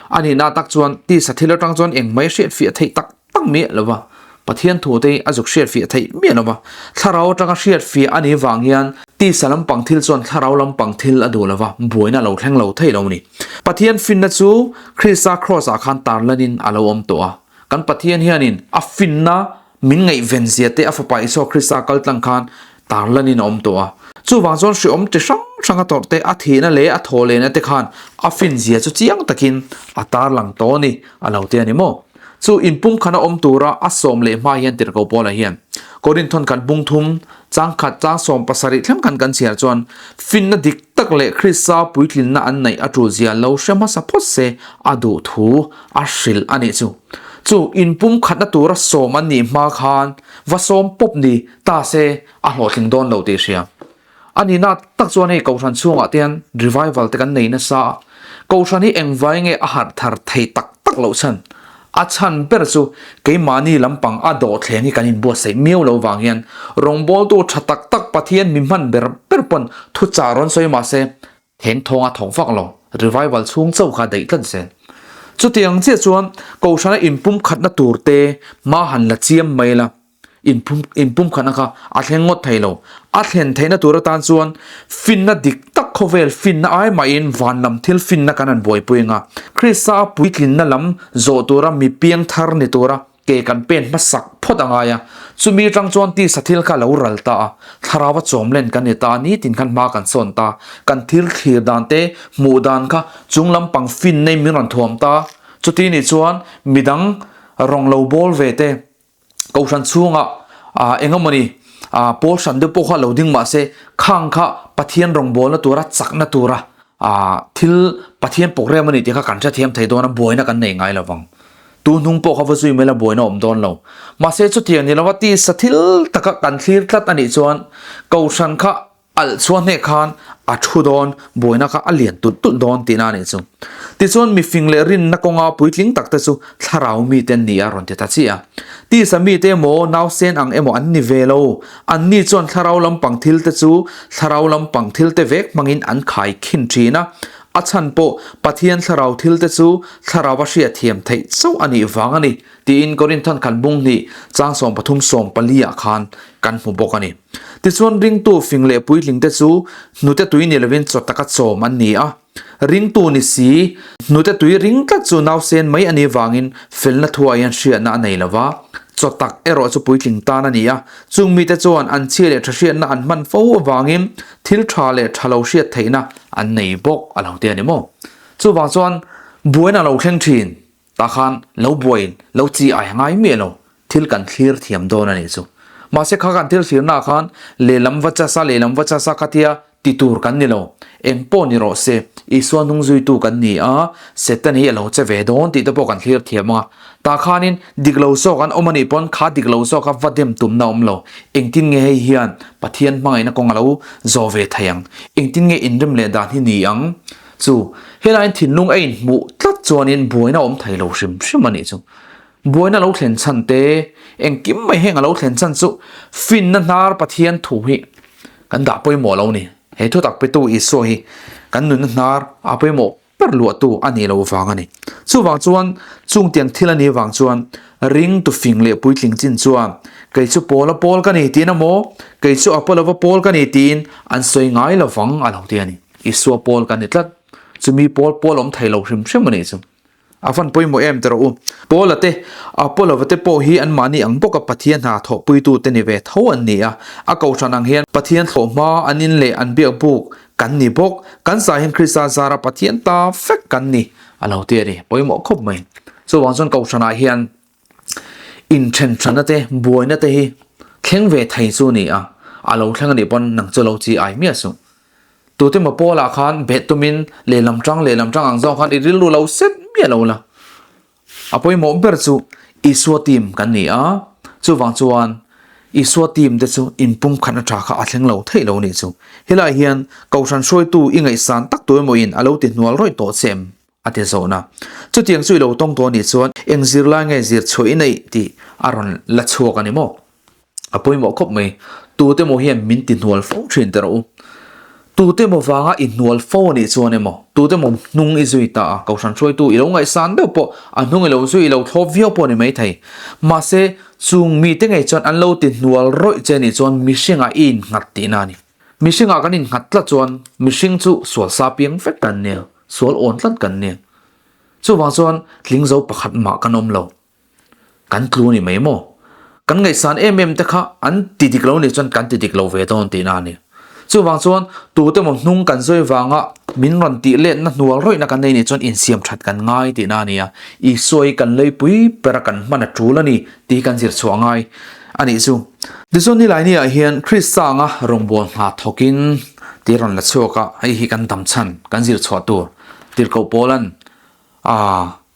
A nihna tak chuan tisa thil atang chuan engmai hriatfiah theih tak tak miah lo va. Pathian thu te hi a zuk hriatfiah theih miah lo va. Thlarau atanga hriatfiah a nih vang hian tisa lampang thil chuan thlarau lampang thil a duh lo va, buaina a lo thleng lo thei lo a ni. Pathian finna chu Krista Kraws-ah khan tarlanin a lo awm tawh a. Kan Pathian hianin a finna min ngaihven zia te a Fapa Isua Krista kaltlang khan tarlanin a awm tawh a. Chuvang chuan hreawm chi hrang hrang a tawrh te, a thihna leh a thawhlehna te khan a fin zia chu chiang takin a tarlang tawh a ni, a lo ti a ni maw? Chu inpumkhan a awm tura a sawm leh hma hian tirhkoh Paula hian Korinthon khat bung thum, chang khat chang 70 thleng khan kan chhiar chuan finna dik tak leh Krista puitlinna an neih a tul zia lo hre hmasa phawt se a duh thu a hrilh a nih chu. Chu inpumkhatna tura sawm an nih hma khan va sawm pawp ni ta se a hlawhtling dawn lo tih hria. A nihna tak chuan hei Kohhran chhungah te hian revival te kan nei nasa a, Kohhran hi engvai nge a harh thar thei tak tak loh chhan? A chhan ber chu keimahni lampang a dawhthleng hi kan inbuatsaih miau lo vang hian rawngbawltu tha tak tak Pathian mi hman ber ber pawn thuchah rawn sawi mahse Theng thawng a thawk vak lo, revival chhung chauh kha daih tlat zel. Chutiang chiah chuan Kohhrana inpumkhatna tur te hma han la chiam mai la, inpum inpumkhatna kha a thleng ngawt thei lo. A thlen theihna tur atan chuan finna dik tak khawvel finna ai mahin van lam thil finna kan han buaipui ang a, Krista a puitlinna lam zawh tura mi piang thar ni tura Ke kan pen hmasak phawt a ngai a, chumi atang chuan tisa thil kha a lo ral ta a, thlarau a chawm len kan ni ta a, nitin khan hma kan sawn ta, kan thil thlir dan te, hmuh dan kha chung lampang fin nei min rawn thuam ta, chuti nih chuan midang rawng lo bawl ve te, kohhran chhungah ah eng emawni ah pawl hran deuh pawh kha lo ding mahse khang kha Pathian rawngbawlna tura chakna tura ah thil Pathian program a ni tih kha kan hrethiam thei dawn a, buaina kan nei ngai lovang. Tu hnung pawh kha va zui mai la buaina awm dawn lo. Mahse chutiang ni lova tisa thil taka kan thlir tlat a nih chuan Kohhran kha alh chhuah hneh khan a thu dawn, buaina kha a lian tulh tulh dawn tihna a nih chu. Tichuan mifing leh rinna kawnga puitling tak te chu thlarau mite an ni a rawn ti ta chiah a. Tisa mite emaw nausen ang emaw an ni ve lo. Anni chuan thlarau lampang thil te chu thlarau lampang thil te vek hmangin an khai khin thin a. A chhan pawh Pathian thlarau thil te chu thlarau a hriatthiam theih chauh a nih vang a ni, tiin Korinthan khan bung hnih chang 13 14 ah khan kan hmu bawk a ni. Tichuan ringtu fing leh puitling te chu hnute tui ni lovin chaw taka chawm an ni a. Ringtu ni si, hnute tui ring tlat chu nausen mai a nih vangin felna thuah hian hriatna a nei lo va, chaw tak erawh chu puitling tan a ni a. Chung mite chuan an chhia leh tha hriatna an hman fo avangin thil tha leh tha lo hriat theihna an nei bawk a lo ti a ni maw? Chuvang chuan buaina lo thleng thin tah khan lo buai lo chi ai ngai miah lo thil kan thlir thiam dawn a nih chu. Mahse kha kan thil thlirnaah khan lehlam va chasa lehlam va chasa khatia ti tur kan ni lo. Eng pawh ni rawh se, Isua hnung zuitu kan ni a, Satan hi a lo che ve dawn tih te pawh kan thlir thiam a. Tah khanin dik lo zawk an awm a nih pawn kha dik lo zawk a va dem tumna a awm lo. Engtin nge hei hian Pathian hmangaihna kawng a lo zawh ve thei ang? Engtin nge inrem leh dan hi ni ang? Chu, helaiin thinlung a inhmuh tlat chuanin buaina a awm thei lo hrim hrim a nih chu. Buaina a lo thlen chhan te, engkim mai heng a lo thlen chhan chu finna hnar Pathian thu hi kan dah pawimawh lo ni. He thutak petu Isua hi kan nunna hnar a pawimawh ber luahtu a nih loh vang a ni. Chuvang chuan chungtiang thil a nih vang chuan ring tu fing leh puitling chin chuan kei chu Paula pawl ka ni tiin emaw kei chu Apollo-va pawl ka ni tiin an sawi ngai lo vang a lo ti a ni. Isua pawl ka ni tlat. Chumi pawl pawl awm thei lo hrim hrim a nih chu. A van pawimawh em tawh rawh u. Paula te, Apollo-va te pawh hi anmahni ang bawka Pathian hna thawhpuitute ni ve tho an ni a. A kohhran ang hian Pathian thlawhhma an in leh an biak buk kan ni bawk. Kan zah hian Krista zara Pathian ta vek kan ni a lo ti a ni. Pawimawh khawp mai. Chuvang chuan kohhranah hian inthenhranna te, buaina te hi thleng ve thei chu a ni a. A lo thleng a nih pawn nang chu lo chi ai miah suh. Tute maw Paula khan bet tumin lehlam tang lehlam tang ang zawng khan i rilru lo set miah lo la. A pawimawh ber chu Isua team kan ni a, chuvang chuan Isua team te chu inpumkhatna tha kha a thleng lo theih lo nih chu. Helaiah hian Kohhran hruaitu i ngaihsan tak tu emawin a lo ti hnual rawih tawh che em? a ti zawhna. Chutiang chu i lo tawng tawh anih chuan eng zirlai nge zir chhuah i neih tih a rawn la chhuak a ni maw? A pawimawh khawp mai. Tute maw hian min ti hnual fo thin teh rawh u. Tute emaw vanga i hnual fo a nih chuan emaw, tute emaw hnung i zui ta a, Kohhran hruaitu i lo ngaihsan deuh pawh a hnung i lo zui i lo thlawp viau pawh a ni maithei. Mahse, chung mite ngei chuan an lo ti hnual rawih che a nih chuan mihringah i innghat tihna a ni. Mihringah kan innghat tlat chuan mihring chu sual sa piang vek kan nia, sual awn tlat kan nia. Chuvang chuan tling zo pakhat mah kan awm lo. Kan tlu a ni mai maw? Kan ngaihsan em em te kha an ti dik lo nih chuan kan ti dik lo ve dawn tihna a ni. Chuvang chuan tute maw hnung kan zawi vanga min rawn tih letna hnual rawihna kan nei nih chuan insiam that kan ngai tihna a ni a. Isua hi kan leipui bera kan hman a tul a ni tih hi kan zir chhuah ngai a nih chu. Tichuan nilaini ah hian Krista anga rawngbâwl hna thawkin tih a rawn la chhuak a, hei hi kan dam chhan kan zir chhuah tur tirhkoh Paula'n A,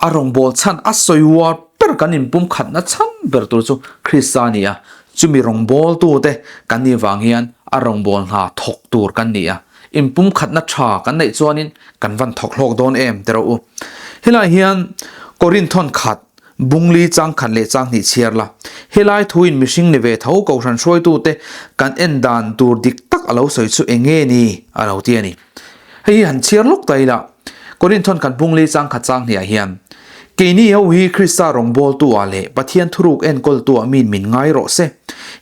a rawngbâwl chhan a sawi uar ber kan inpum khatna chhan ber tur chu Krista a ni a, chumi rawngbâwltute kan nih vang hian a rawngbâwl hna thawk tur kan ni a, inpum khatna tha kan neih chuanin kan van thawk hlawk dawn em ti rawh u. Helai hian Korinthon khat, Bungli chang khat leh chang hnih chhiar la, helai thuin mihring ni ve tho Kohhran hruaitute kan en dan tur dik tak a lo sawi chu eng nge ni a lo ti a ni. Hei hi han chhiar lawk ta ila, Korinthon khat Bungli chang khat chang hniah hian, Keini ho hi Krista rawngbawltu-ah leh Pathian thuruk enkawltu-ah min min ngai rawh se.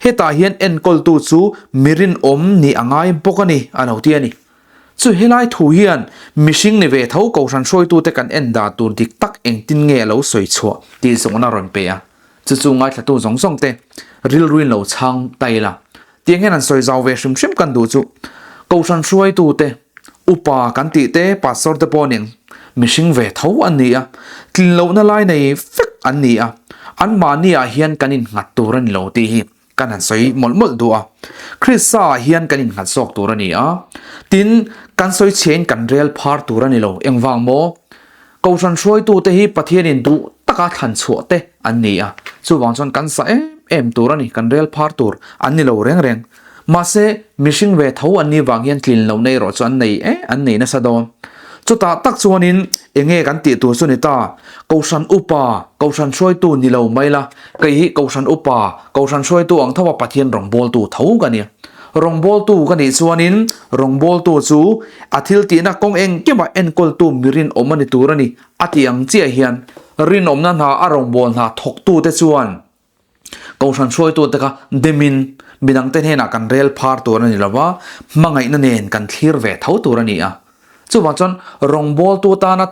Hetah hian enkawltu chu mi rinawm nih a ngai bawk a ni, a lo ti a ni. Chu helai thu hian mihring ni ve tho Kohhran hruaitute kan en dan tur dik tak engtin nge a lo sawi chhuah tih zawhna rawn pe a. Chu chu ngaithlatu zawng zawng te rilruin lo chhang ta ila. Tiang hian an sawi zau ve hrim hrim kan duh chu Kohhran hruaitute, upa kan tih te, pastor te pawh nen mihring ve tho an ni a, tlin lohna lai nei vek an ni a, anmahni ah hian kan innghat tur a ni lo tih hi kan han sawi mawlh mawlh duh a, Krista ah hian kan innghat zawk tur a ni a, tin kan sawi chhiain kan rel phar tur a ni lo, engvang maw? Kohhran hruaitute hi Pathianin duh taka thlan chhuah te an ni a, chuvang chuan kan sa em em tur a ni, kan rel phar tur an ni lo reng reng. Mahse, mihring ve tho an nih vang hian tlin lohna erawh chu an nei e, an nei nasa dawn. Chutah tak chuanin enge kan tih tur chu ni ta, Kohhran upa, Kohhran hruaitu ni lo mai la, kei hi Kohhran upa, Kohhran hruaitu ang tho a Pathian rawngbawltu tho ka ni. Rawngbawltu ka nih chuanin rawngbawltu chu a thil tihna kawng engkimah enkawltu mi rinawm a ni tur a ni a tih ang chiah hian rinawmna hna a rawngbâwl hna thawktute chuan Kohhran hruaitute kha demin midangte hnenah kan rel phar tur a ni lo va, hmangaihna nen kan thlir ve tho tur a ni a. Chuvang chuan rawngbawltu tana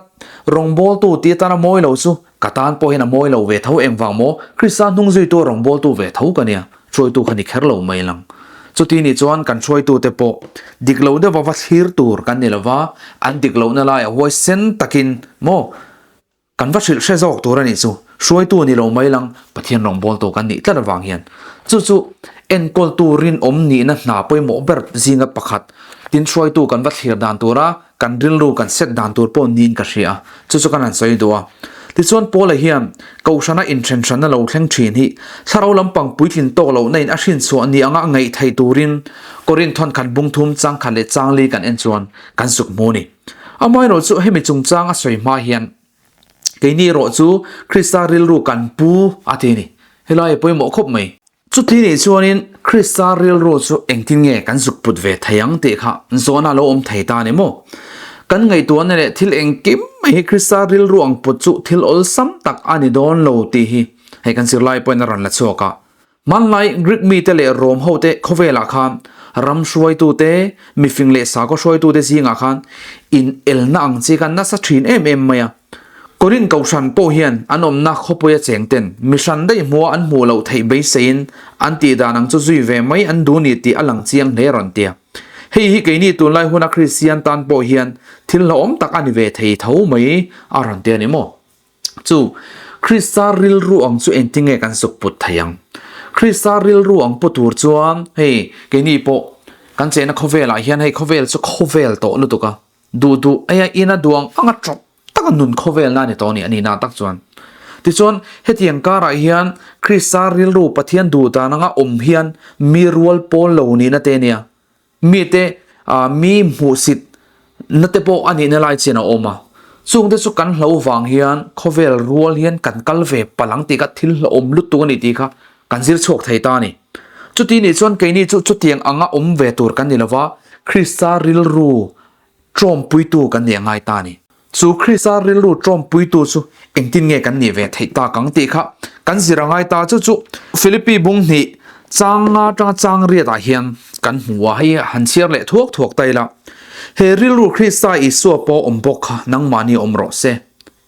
rawngbawltu tih atana mawi lo chu ka tan pawh hian a mawi lo ve tho engvang maw? Krista hnung zuitu rawngbawltu ve tho ka nia, hruaitu kha ni kher lo mai lang. Chuti nih chuan kan hruaitute pawh dik lo deuha va thlir tur kan ni lo va, an dik lohna laiah huaisen takin maw Kan va hrilh hre zawk tur a nih chu, hruaitu ni lo mai lang Pathian rawngbawltu kan nih tlat avang hian. Chu chu enkawltu rinawm nihna hna pawimawh ber zinga pakhat, tin hruaitu kan va thlir dan tura kan rilru kan set dan tur pawh niin ka hria a, chu chu kan han sawi duh a. Tichuan Paula hian Kohhrana inthenhranna lo thleng thin hi thlarau lampang puitlin tawk lohna in a hrinchhuah ni anga ngaih theih turin Korinth thawnkhat bungthum changkhat leh changli kan en chuan kan suk hmu a ni. Amaherawh chu hemi chungchang a sawi hma hian keini erawh chu Krista rilru kan pu a ti a ni. Helai a pawimawh khawp mai. Chuti nih chuanin Krista rilru chu engtin nge kan zuk put ve thei ang tih kha zawhna a lo awm thei ta a ni maw? Kan ngaihtuahna leh thil engkim mai hi Krista rilru ang put chu thil awlsam tak a ni dawn lo tih hi hei kan zirlai pawhin a rawn la chhuak a. Hmanlai Greek mite leh Rom hote khawvelah khan ram hruaitute, mifing leh sakhaw hruaitute zingah khan inelna ang chi khan nasa thin em em mai a. Korinth Kohhran pawh hian an awmna khawpuia chengten mi hran daih hmua an hmuh loh theih beiseiin an tih dan ang chu zui ve mai an duh ni tih a lang chiang hle rawn ti a. Hei hi keini tunlai huna Kristian tan pawh hian thil hlauhawm tak a ni ve thei tho mai a rawn ti a ni maw? Chu Krista rilru ang chu engtin nge kan suk put thei ang? Krista rilru ang pu tur chuan hei keini pawh kan chehna khawvelah hian hei khawvel chu khawvel tawh lutuk a, duh duh eia ina duang anga tawp taka nun khawvelna a ni tawh a ni, a nihna tak chuan. Tichuan hetiang karah hian Krista rilru Pathian duh dan anga awm hian mi rual pawl lo nihna te nia. Mite mi hmuhsit na te pawh a nihna lai chian a awm a, chungte chu kan hlo vang hian khawvel rual hian kan kal ve palh ang tih kha thil hlauhawm lutuk a ni tih kha kan zir chhuak thei ta a ni. Chuti nih chuan keini chu chutiang anga awm ve tur kan ni lo va, Krista rilru ṭawmpuitu kan nih a ngai ta a ni. Chu Krista rilru ṭawmpuitu chu engtin nge kan nih ve theih tak ang tih kha kan zir a ngai ta. Chu chu Philippi bung hnih chang nga aṭanga chang riatah hian kan hmu a, hei han chhiar leh thuak thuak ta ila. He rilru Krista Isua pawh awm bawk kha nangmahni awm rawh se.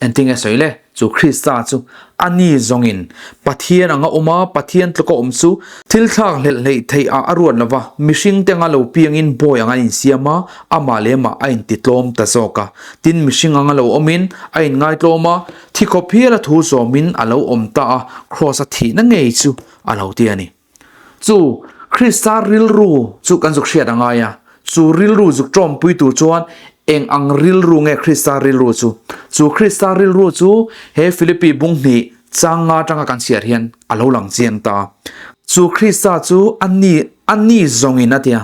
Engtin nge sawi le? Chu Krista chu a ni zawngin Pathian anga awm a, Pathian tluka awm chu thil thlak hlelh hleih theih ah a ruat lova, mihring te anga lo piangin bawi anga a insiam a, amah leh amah a intitlawm ta zawk a. Tin, mihring anga lo awmin a inngaitlawm a, thi khawp hial a thu zawmin a lo awm ta a, Kraws a thihna ngei chu a lo ti a ni. Chu Krista rilru chu kan zuk hriat a ngai a, chu rilru zuk tawmpui tur chuan eng ang rilru nge Krista rilru chu? Chu Krista rilru chu he Philippi bung hnih chang nga atanga kan chhiar hian a lo lang chiang ta. Chu Krista chu a ni a ni zawngin a tia.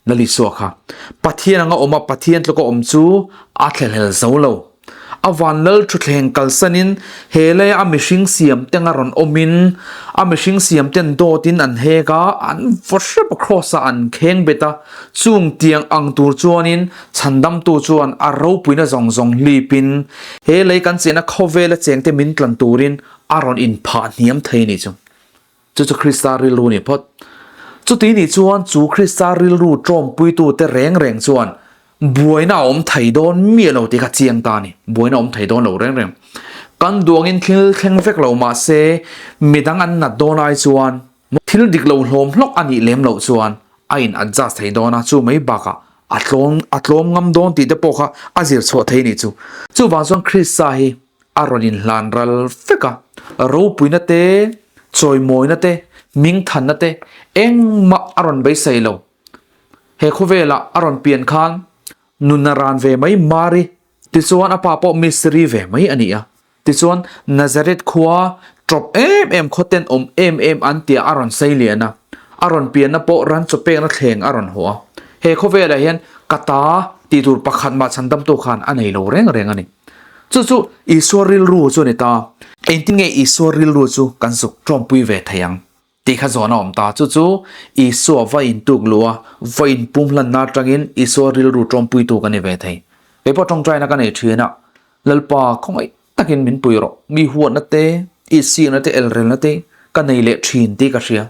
Lal Isua kha Pathian anga awm a, Pathian tluka awm chu a thlahlel zo lo. A van lal thutthleng kalsanin he leia a mihring siam te anga rawn awmin, a mihring siam ten dawtin an hek a, an vaw hrep a, kraws ah an kheng bet a, chung tiang ang tur chuanin chhandamtu chuan a ropuina zawng zawng hlipin he lei kan chehna khawvela chengte min tlan turin a rawn inphah hniam thei a nih chu. Chu chu Krista rilru ni phawt. Chuti nih chuan chu Krista rilru ṭawmpuitute reng reng chuan buaina a awm thei dawn miah lo tih kha chiang ta a ni. Buaina a awm thei dawn lo reng reng. Kan duangin thil thleng vek lo mah se midang an nat dawn ai chuan thil dik lo hlawm hlawk a nih lem loh chuan a in adjust thei dawn a, chu mai bakah a tlawm a tlawm ngam dawn tih te pawh kha a zir chhuah thei a nih chu. Chuvang chuan Krista hi a rawn inhlan ral vek a, ropuina te, chawimawina te, hmingthanna te engmah a rawn beisei lo. He khawvelah a rawn pian khan nun a ran ve mai Mari, tichuan a pa pawh mistiri ve mai a ni a. Tichuan Nazareth khua ṭawp em em khaw tenawm em em an tia a rawn sei lian a, a rawn pianna pawh ran chaw pekna thleng a rawn haw a. He khawvelah hian ka ta tih tur pakhat mah chhandamtu khan a nei lo reng reng a ni. Chu chu Isua rilru chu a ni ta. Engtin nge Isua rilru chu kan zuk ṭawmpui ve thei ang tih kha zawn a awm ta. Chu chu Isua va intuk luh a, va inpum hlanna aṭangin Isua rilru ṭawmpuitu ka ni ve thei. Kei pawh ṭawngṭaina ka nei ṭhin a, Lalpa khawngaih takin min pui rawh. Mi huatna te, ihsiakna te, elrelna te ka nei leh ṭhin tih ka hria.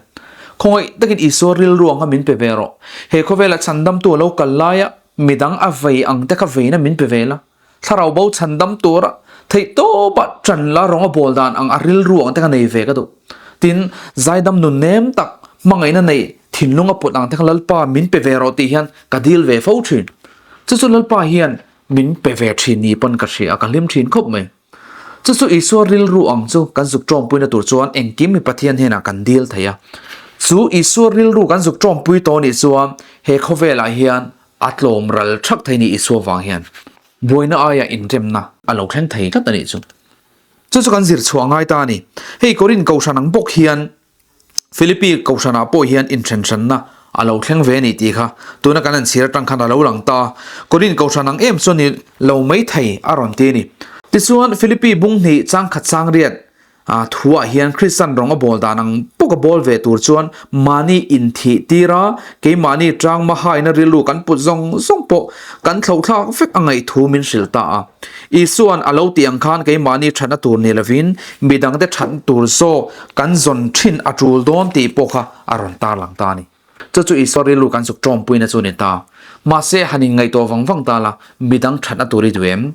Khawngaih takin Isua rilru ang kha min pe ve rawh. He khawvela chhandamtu a lo kal laia midang a vei ang te kha veina min pe ve la. Thlarau bo chhandam tura theih tawpah ṭan la rawng a bawl dan ang a rilru ang te kha nei ve ka duh. Tin, zaidam nun nem tak, hmangaihna neih thinlung a put ang te kha Lalpa min pe ve rawh tih hian ka dil ve fo ṭhin. Chu chu Lalpa hian min pe ve ṭhin ni pawn ka hria a, ka hlim ṭhin khawp mai. Chu chu Isua rilru ang chu kan zuk ṭawmpuina tur chuan engkim mi Pathian hnenah kan dil thei a. Chu Isua rilru kan zuk ṭawmpui tawh nih chuan he khawvelah hian A tlawm ral thak thei ni Isua vang hian buaina aia inremna a lo thleng thei tlat a nih chu. Chu chu kan zir chhuah ngai ta a ni. Hei Korin Kohhran ang bawk hian Philippi Kohhranah pawh hian inhrenhranna a lo thleng ve a ni tih kha tuna kan han chhir atang khan a lo lang ta a. Korin Kohhran ang em chu a ni lo mai thei a rawn ti a ni. Tichuan Philippi bung hnih changkhat sangriat A thuah hian Kristian rawng a bawl dan ang bawk a bawl ve tur chuan mahni inthih tir a, keimahni tang mahaina rilru kan put zawng zawng pawh kan thlauhthlak vek a ngaih thu min hrilh ta a. Isua'n a lo tih ang khan keimahni thatna tur ni lovin midangte thatna tur zawk kan zawn thin a tul dawn tih pawh kha a rawn tarlang ta a ni. Chu chu Isua rilru kan zuk tawmpuina chu a ni ta. Mahse han inngaihtuah vang vang ta la, midang thatna tur i duh em?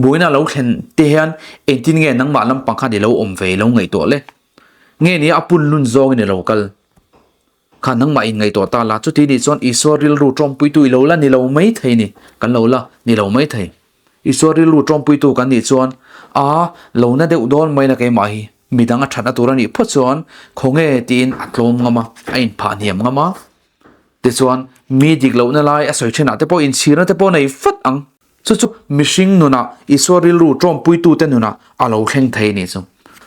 Buaina lo thlen te hian engtin nge nangmah lampang khan i lo awm ve i lo ngaihtuah le? Nge nia a pun lun zawngin i lo kal kha nangmah in ngaihtuah ta la, chuti nih chuan Isua rilru tawmpuitu i lo la ni lo mai thei ni, kan lo la ni lo mai thei. Isua rilru tawmpuitu kan nih chuan a lo na deuh dawn mai na keimah hi midang a thatna tur a nih phawt chuan khawnge tiin a tlawm ngam a, a inphah hniam ngam a. Tichuan mi dik lohna lai a sawi thenah te pawh inchhirna te pawh nei fat ang. Chu chu mihring nunah Isua rilru ṭawmpuitute nunah a lo thleng thei ni chu.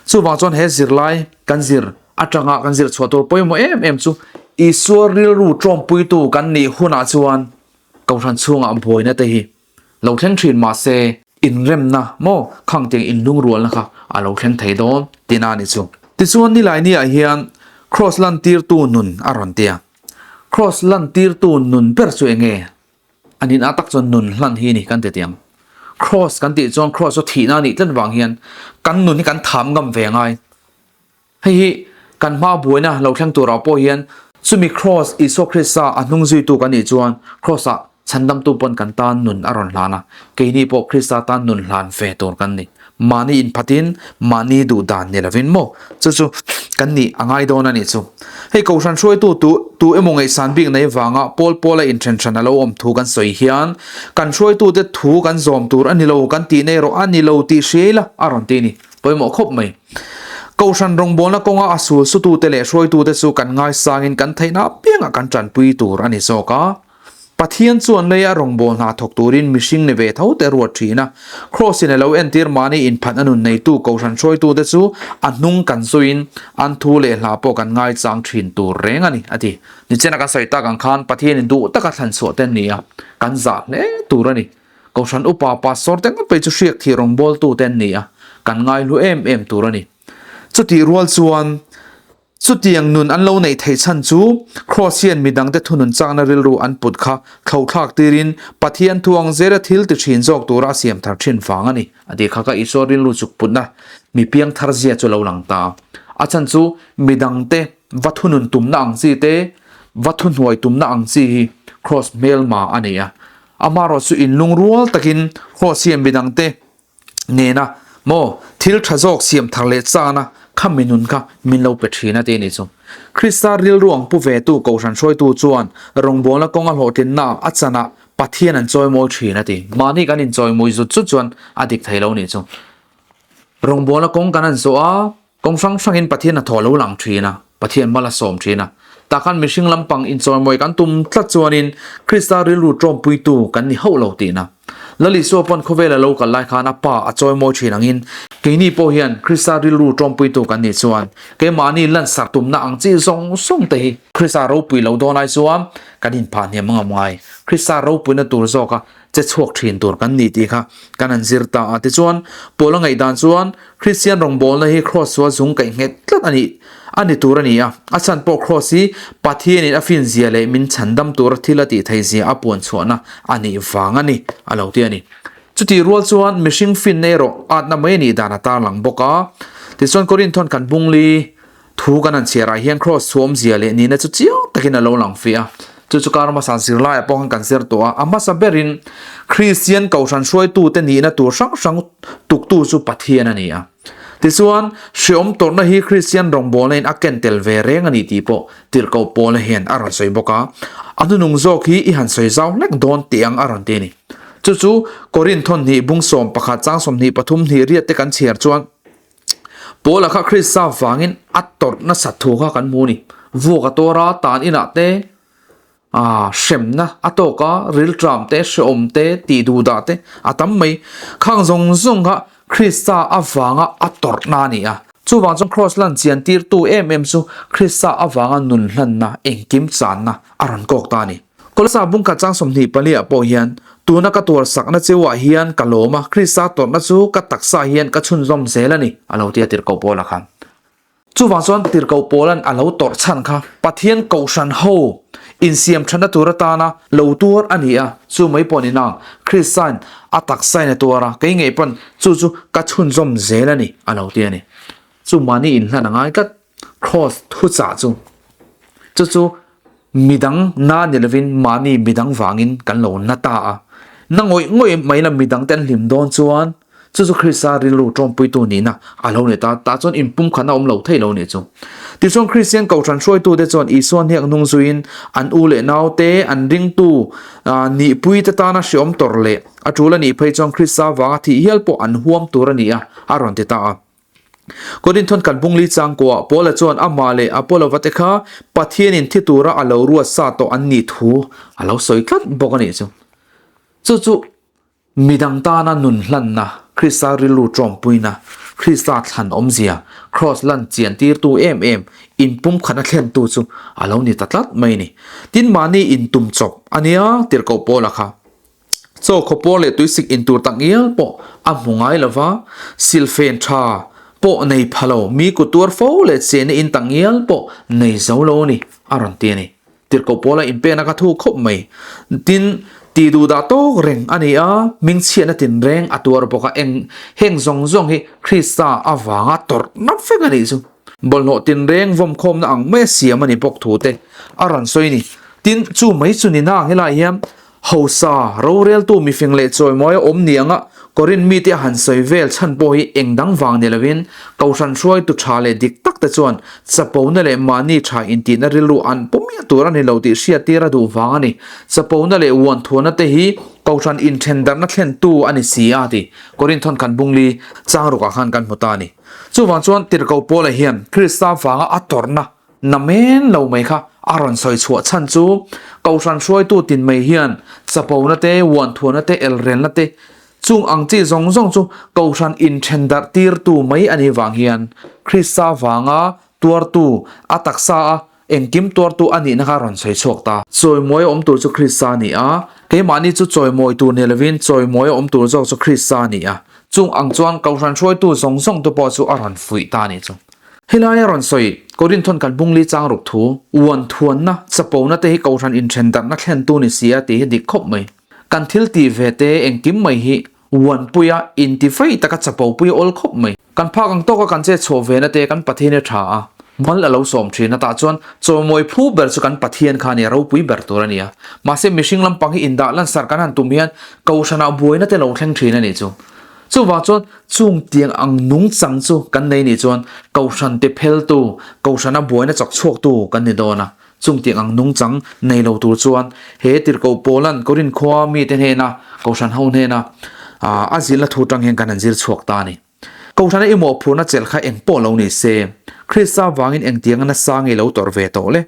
Chuvang chuan he zirlai kan zir aṭanga kan zir chhuah tur pawimawh em em chu Isua rilru ṭawmpuitu kan nih hunah chuan Kohhran chhungah buaina te hi lo thleng ṭhin mah se inremna maw khang tiang inlungrualna kha a lo thleng thei dawn tihna a ni chu. Tichuan Nilainiah hian Kraws lantirtu nun a rawn ti a. Kraws lantirtu nun ber chu eng nge? A nin ah tak chuan nun hlan hi a ni kan ti tiang. Kraws kan tih chuan kraws chu thihna a nih tlat vang hian kan nun hi kan tham ngam ve ngai. Hei hi kan hma buaina lo thleng turah pawh hian chumi kraws Isua Krista a hnung zuitu kan nih chuan kraws ah Chhandamtu pawn kan tan nun a rawn hlan a, keini pawh Krista tan nun hlan ve tur kan ni. Mahni inphatin, mahni duh dan ni lovin maw? Chu chu kan nih a ngai dawn a nih chu. Hei Kohhran hruaitu tu tu emaw ngaihsan bik nei vanga pawl pawla inthen hran a lo awm thu kan sawi hian kan hruaitute thu kan zawm tur a ni lo kan tih nei rawh a ni lo tih hria ila a rawn ti a ni. Pawimawh khawp mai. Kohhran rawngbawlna kawnga a sul sutute leh hruaitute chu kan ngaisangin kan theihna apiangah kan tanpui tur a ni zawk a. Pathian chuan leia rawngbâwl hna thawk tûrin mihring ni ve tho te ruat ṭhîn a. Kraws-in a lo entîr mahni inphat a nun neitu kohhran hruaitute chu a hnung kan zuiin an thu leh hla pawh kan ngaichâng ṭhîn tûr rêng a ni, a ti. Nichena kan sawi tak ang khân Pathianin duh taka thlan chhuah te an ni a, kan zah hle tûr a ni. Kohhran upa pastor te ngawt phei chu hriak thih rawngbâwltute an ni a, kan ngaihlu êm êm tûr a ni. Chutih rual chuan. Chutiang nun an lo neih theih chhan chu Kraws hian midangte thunun chakna rilru an put kha thlothlak tirin Pathian thu ang zela thil ti thin zawk tura a siam thar thin vang a ni a ti kha ka Isua rilru chuk putna mi piang thar zia chu lo lang ta. A chhan chu midangte va thunun tumna ang chi te, va thuhnuai tumna ang chi hi Kraws hmelma a ni a. Amaherawh chu inlungrual takin Kraws hian midangte nena maw thil tha zawk siam thar leh chana kha mi nun kha min lo pe thin a ti a nih chu. Krista rilru ang pu ve tu Kohhran hruaitu chuan rawngbawlna kawnga hlawhtlinna a chanah Pathian an chawimawi thin a ti. Mahni kan inchawimawi zut zut chuan a dik thei lo nih chu. Rawngbawlna kawng kan han zawh a. Kawng hrang hrangin Pathian a thaw lo lang thin a, Pathian mal a sawm thin a. Tah khan mihring lampang inchawimawi kan tum tlat chuanin Krista rilru tawmpuitu kan ni hauh lo tihna. Lal Isua pawn khawvel a lo kal lai khan a Pa a chawimawi thin angin keini pawh hian Krista rilru tawmpuitu kan nih chuan keimahni lansar tumna ang chi zawng zawng te hi Krista ropui lo dawn ai chuan kan inphah hniam ngam ngai. Krista ropuina tur zawka che chhuak thin tur kan ni tih kha kan han zir ta a. Tichuan, Paula ngaihdan chuan Kristian rawngbawlna hi Kraws chu a zung kaih nghet tlat a nih a ni tur a ni a. A chhan pawh Kraws hi Pathianin a finzia leh min chhandam tura thil a tih theihzia a puan chhuahna a nih vang a ni, a lo ti a ni. Chutih rual chuan mihring finna erawh atna mai a nih dan a tarlang bawk a. Tichuan, Korinthon kan bungli Thu kan han chhiarah hian Kraws thu awmzia leh nihna chu chiang takin a lo lang fih a. Chu chu kar hmasa zirlaiah pawh khan kan zir tawh a. A hmasa berin Kristian Kohhran hruaitute nihna tur hrang hrang tuktu chu Pathian a ni a. Tichuan, hreawm tawrhna hi Kristian rawngbawlna in a ken tel ve reng a ni tih pawh Tirhkoh Paula hian a rawn sawi bawk a. A hnunung zawk hi i han sawi zau hlek dawn tih ang a rawn ti a ni. Chu chu Korinth thawnhnih bung 11 chang 23 hnih riat te kan chhiar chuan, Paula kha Krista vangin a tawrh nasat thu kha kan hmu a ni. Vuak a tuar a, tan inah te, ah, hremna a tawk a, rilṭam te, hrehawm te, tih duhdah te a tam mai. Khang zawng zawng kha Krista avanga a tawrhna a ni a. Chuvang chuan Kraws lan chian tirtu em em chu Krista avanga nun hlanna, engkim channa a rawn kawk ta a ni. Kolosa bungkhat chang 24 ah pawh hian, Tuna ka tuar sakna cheu ah hian ka lawm a, Krista tawrhna chu ka taksa ah hian ka chhunzawm zel a ni, a lo ti a Tirhkoh Paula khan. Chuvang chuan Tirhkoh Paula'n a lo tawrh chhan kha Pathian Kohhran ho insiam thatna tur atana lo tuar a ni a, chu mai pawh ni nang, Krista'n a taksain a tuar a, kei ngei pawn chu chu ka chhunzawm zel a ni, a lo ti a ni. Chu mahni inhlan a ngai tlat, Kraws thuchah chu. Chu chu Midang na ni lovin mahni midang vangin kan lo na ta a. Na ngawih ngawih mai la midang te an hlim dawn chuan chu chu Krista rilru tawmpuitu nihna a lo ni ta. Tah chuan inpumkhatna a awm lo thei lo nih chu. Tichuan Kristian Kohhran hruaitute chuan Isua hniak hnung zuiin an u leh naute, an ringtu nihpuite tana hreawm tawrh leh a tul a nih phei chuan Krista vanga thih hial pawh an huam tur a ni a, a rawn ti ta a. Korinthon kan bungli changkuah Paula chuan amah leh Apollo-va te kha Pathianin thi tura a lo ruat sa tawh an nih thu a lo sawi tlat bawk a nih chu. Chu chu midang tana nun hlanna, Krista rilru tawmpuina, Krista thlan awmzia, Kraws lan chian tirtu em em, inpumkhatna thlentu chu a lo ni ta tlat mai a ni. Tin mahni intum chawp a nia tirhkoh Paula kha. Chaw khawpawr leh tuisik in tur tak ngial pawh a hmu ngai lo va, silfen tha pawh nei pha lo, mi kut tuar fo leh chenna in tak ngial pawh nei zo lo a ni, a rawn ti a ni. Tirhkoh pawla inpekna kha thu khawp mai. Tin, Tih duhdah tawk reng a ni a, hmingchhiatna tinreng a tuar bawk a, eng heng zawng zawng hi Krista avanga tawrhna vek a nih chu. Bawlhhlawh tinreng vawmkhawmna ang maia siam a ni bawk thu te a rawn sawi a ni. Tin, chu mai chu ni nang helai hian Hausa, roreltu mifing leh chawimawi a awm ni anga Korinth mite a han sawi vel chhan pawh hi eng dang vang ni lovin Kohhran hruaitu tha leh dik tak te chuan chapona leh mahni tha intihna rilru an pu miah tur a ni lo tih hriattir a duh vang a ni. Chapona leh uanthuana te hi Kohhran inthendarhna thlentu a ni si a ti Korinth thawnkhat bungli changrukah khan kan hmu ta a ni. Chuvang chuan tirhkoh Paula hian Krista vanga a tawrhna Na men lo mai kha a rawn sawi chhuah chhan chu Kohhran hruaitu tin mai hian chapona te, uanthuana te, elrelna te chung ang chi zawng zawng chu Kohhran inthen darh tirtu mai a nih vang hian Krista vanga tuartu, a taksa a engkim tuartu a nihna kha a rawn sawi chhuak ta. Chawimawi a awm tur chu Krista a ni a, keimahni chu chawimawi tur ni lovin chawimawi a awm tur zawk chu Krista a ni a, chung ang chuan Kohhran hruaitu zawng zawng te pawh chu a rawn fuih ta a nih chu. Helai a rawn sawi, Korinthon kan bungli chang ruk thu, uan thuanna, chapona te hi Kohhran inthen darhna thlentu ni si a tih hi dik khawp mai. Kan thil tih ve te engkim mai hi uanpuia inti vei taka chapopui a awl khawp mai. Kan phak ang tawka kan che chhuah ve na te kan Pathian hi a tha a, mal a lo sawm thin a tah chuan chawimawi phu ber chu kan Pathian kha a nia, ropui ber tur a nia. Mahse mihring lampang hi indah lansarh kan han tum hian Kohhranah buaina te lo thleng thin a nih chu. Chuvang chuan chung tiang ang nungchang chu kan nei nih chuan Kohhran te pheltu, Kohhrana buaina chawk chhuaktu kan ni dawn a. Chung tiang ang nungchang nei lo tur chuan he tirhkoh Paula'n Korinth khua mite hnena, Kohhran ho hnena a zilhna thu tang hian kan han zir chhuak ta a ni. Kohhrana i mawhphurhna chelh kha eng pawh lo ni se, Krista vangin engtianga nasa nge lo tawrh ve tawh le?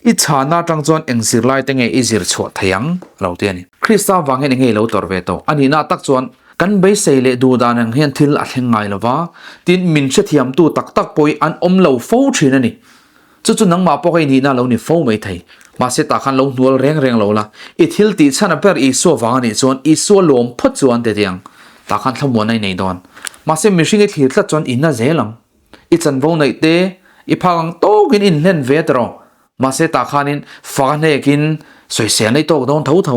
I chhana atang chuan eng zirlai te nge i zir chhuah thei ang? a lo ti a ni. Krista vangin eng nge i lo tawrh ve tawh? A nihna tak chuan Kan beisei leh duh dan ang hian thil a thleng ngai lo va, tin min hrethiamtu tak tak pawh hi an awm lo fo thin a ni. Chu chu nangmah pawh ka inihna lo ni fo mai thei. Mahse tah khan lo hnual reng reng lo la, i thil tih chhan a ber Isua vang a nih chuan Isua lawm phawt chuan ti tiang tah khan thlamuan a inei dawn. Mahse mihring i thlir tlat chuan i na zel ang. I chanvo neih te, i phak ang tawkin i inhlen ve tawh. Mahse tah khanin fak a hnekin sawisel na i tawk dawn tho tho.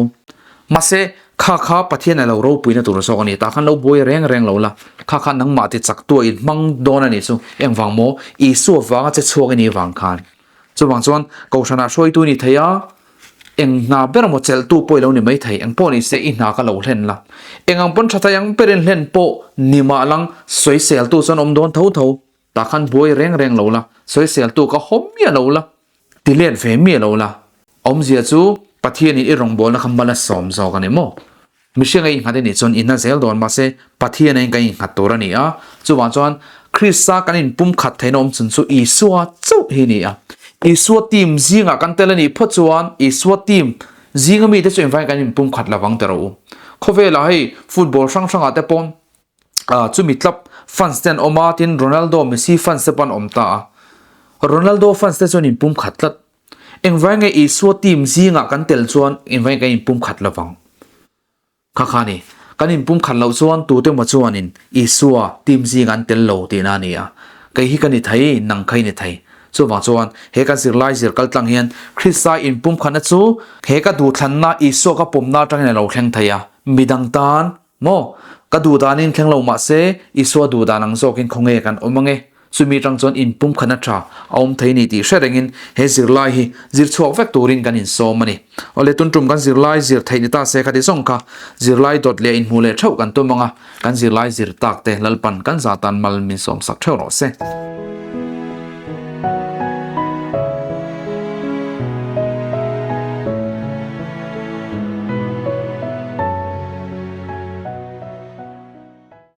Mahse kha kha Pathian a lo ropuina tur zawk a ni. Tah khan lo buai reng reng lo la, kha kha nangmah ti chak tua in hmang dawn a nih chu. Engvang maw? Isua vanga che chhuak i nih vang khan. Chuvang chuan Kohhranah hruaitu i ni thei a, eng hna ber emaw chelhtu pawh i lo ni mai thei. Eng pawh ni se i hna kha lo hlen la. Eng ang pawn tha thei ang berin hlen pawh ni mah lang sawiseltu chuan awm dawn tho tho. Tah khan buai reng reng lo la, sawiseltu ka haw miah lo la, ti let ve miah lo la. Awmzia chu Pathianin i rawngbawlna kha mal a sawm zawk a ni maw? Mihring a innghat i nih chuan inna zel dawn mahse Pathian a in kan innghat tur a ni a, chuvang chuan Krista kan inpumkhat theihna awm chhun chu Isua chauh hi a ni a. Isua team zingah kan tel a nih phawt chuan Isua team zinga mite chu engvangin kan inpumkhat lovang teh rawh u. Khawvelah hei football hrang hrangah te paw'n chumi club fans te an awm a tin Ronaldo Messi fans te pawh an awm ta a Ronaldo fans te chuan inpum khat tlat engvai nge Isua team zingah kan tel chuan engvai kan inpum khat lovang kha kha ni kan inpum khat loh chuan tute maw chuanin Isua team zingah an tel lo tihna a ni a kei hi ka ni thei nang kha i ni thei chuvang chuan he kan zirlai zir kal tlang hian Krista inpum khatna chu he ka duhthlanna Isua ka pawmna atangin a lo thleng thei a midang tan Maw? Ka duh danin thleng lo mah se, Isua duh dan ang zawkin khawnge kan awm ange? Chumi atang chuan inpumkhatna tha a awm thei ni tih hre rengin he zirlai hi zir chhuak vek turin kan insawm a ni. Awle tun tum kan zirlai zir theih ni ta se khati zawng kha zirlai dawt leh inhmuh leh theuh kan tum anga kan zirlai zir tak te Lalpan kan zah tan mal min sawmsak theuh rawh se.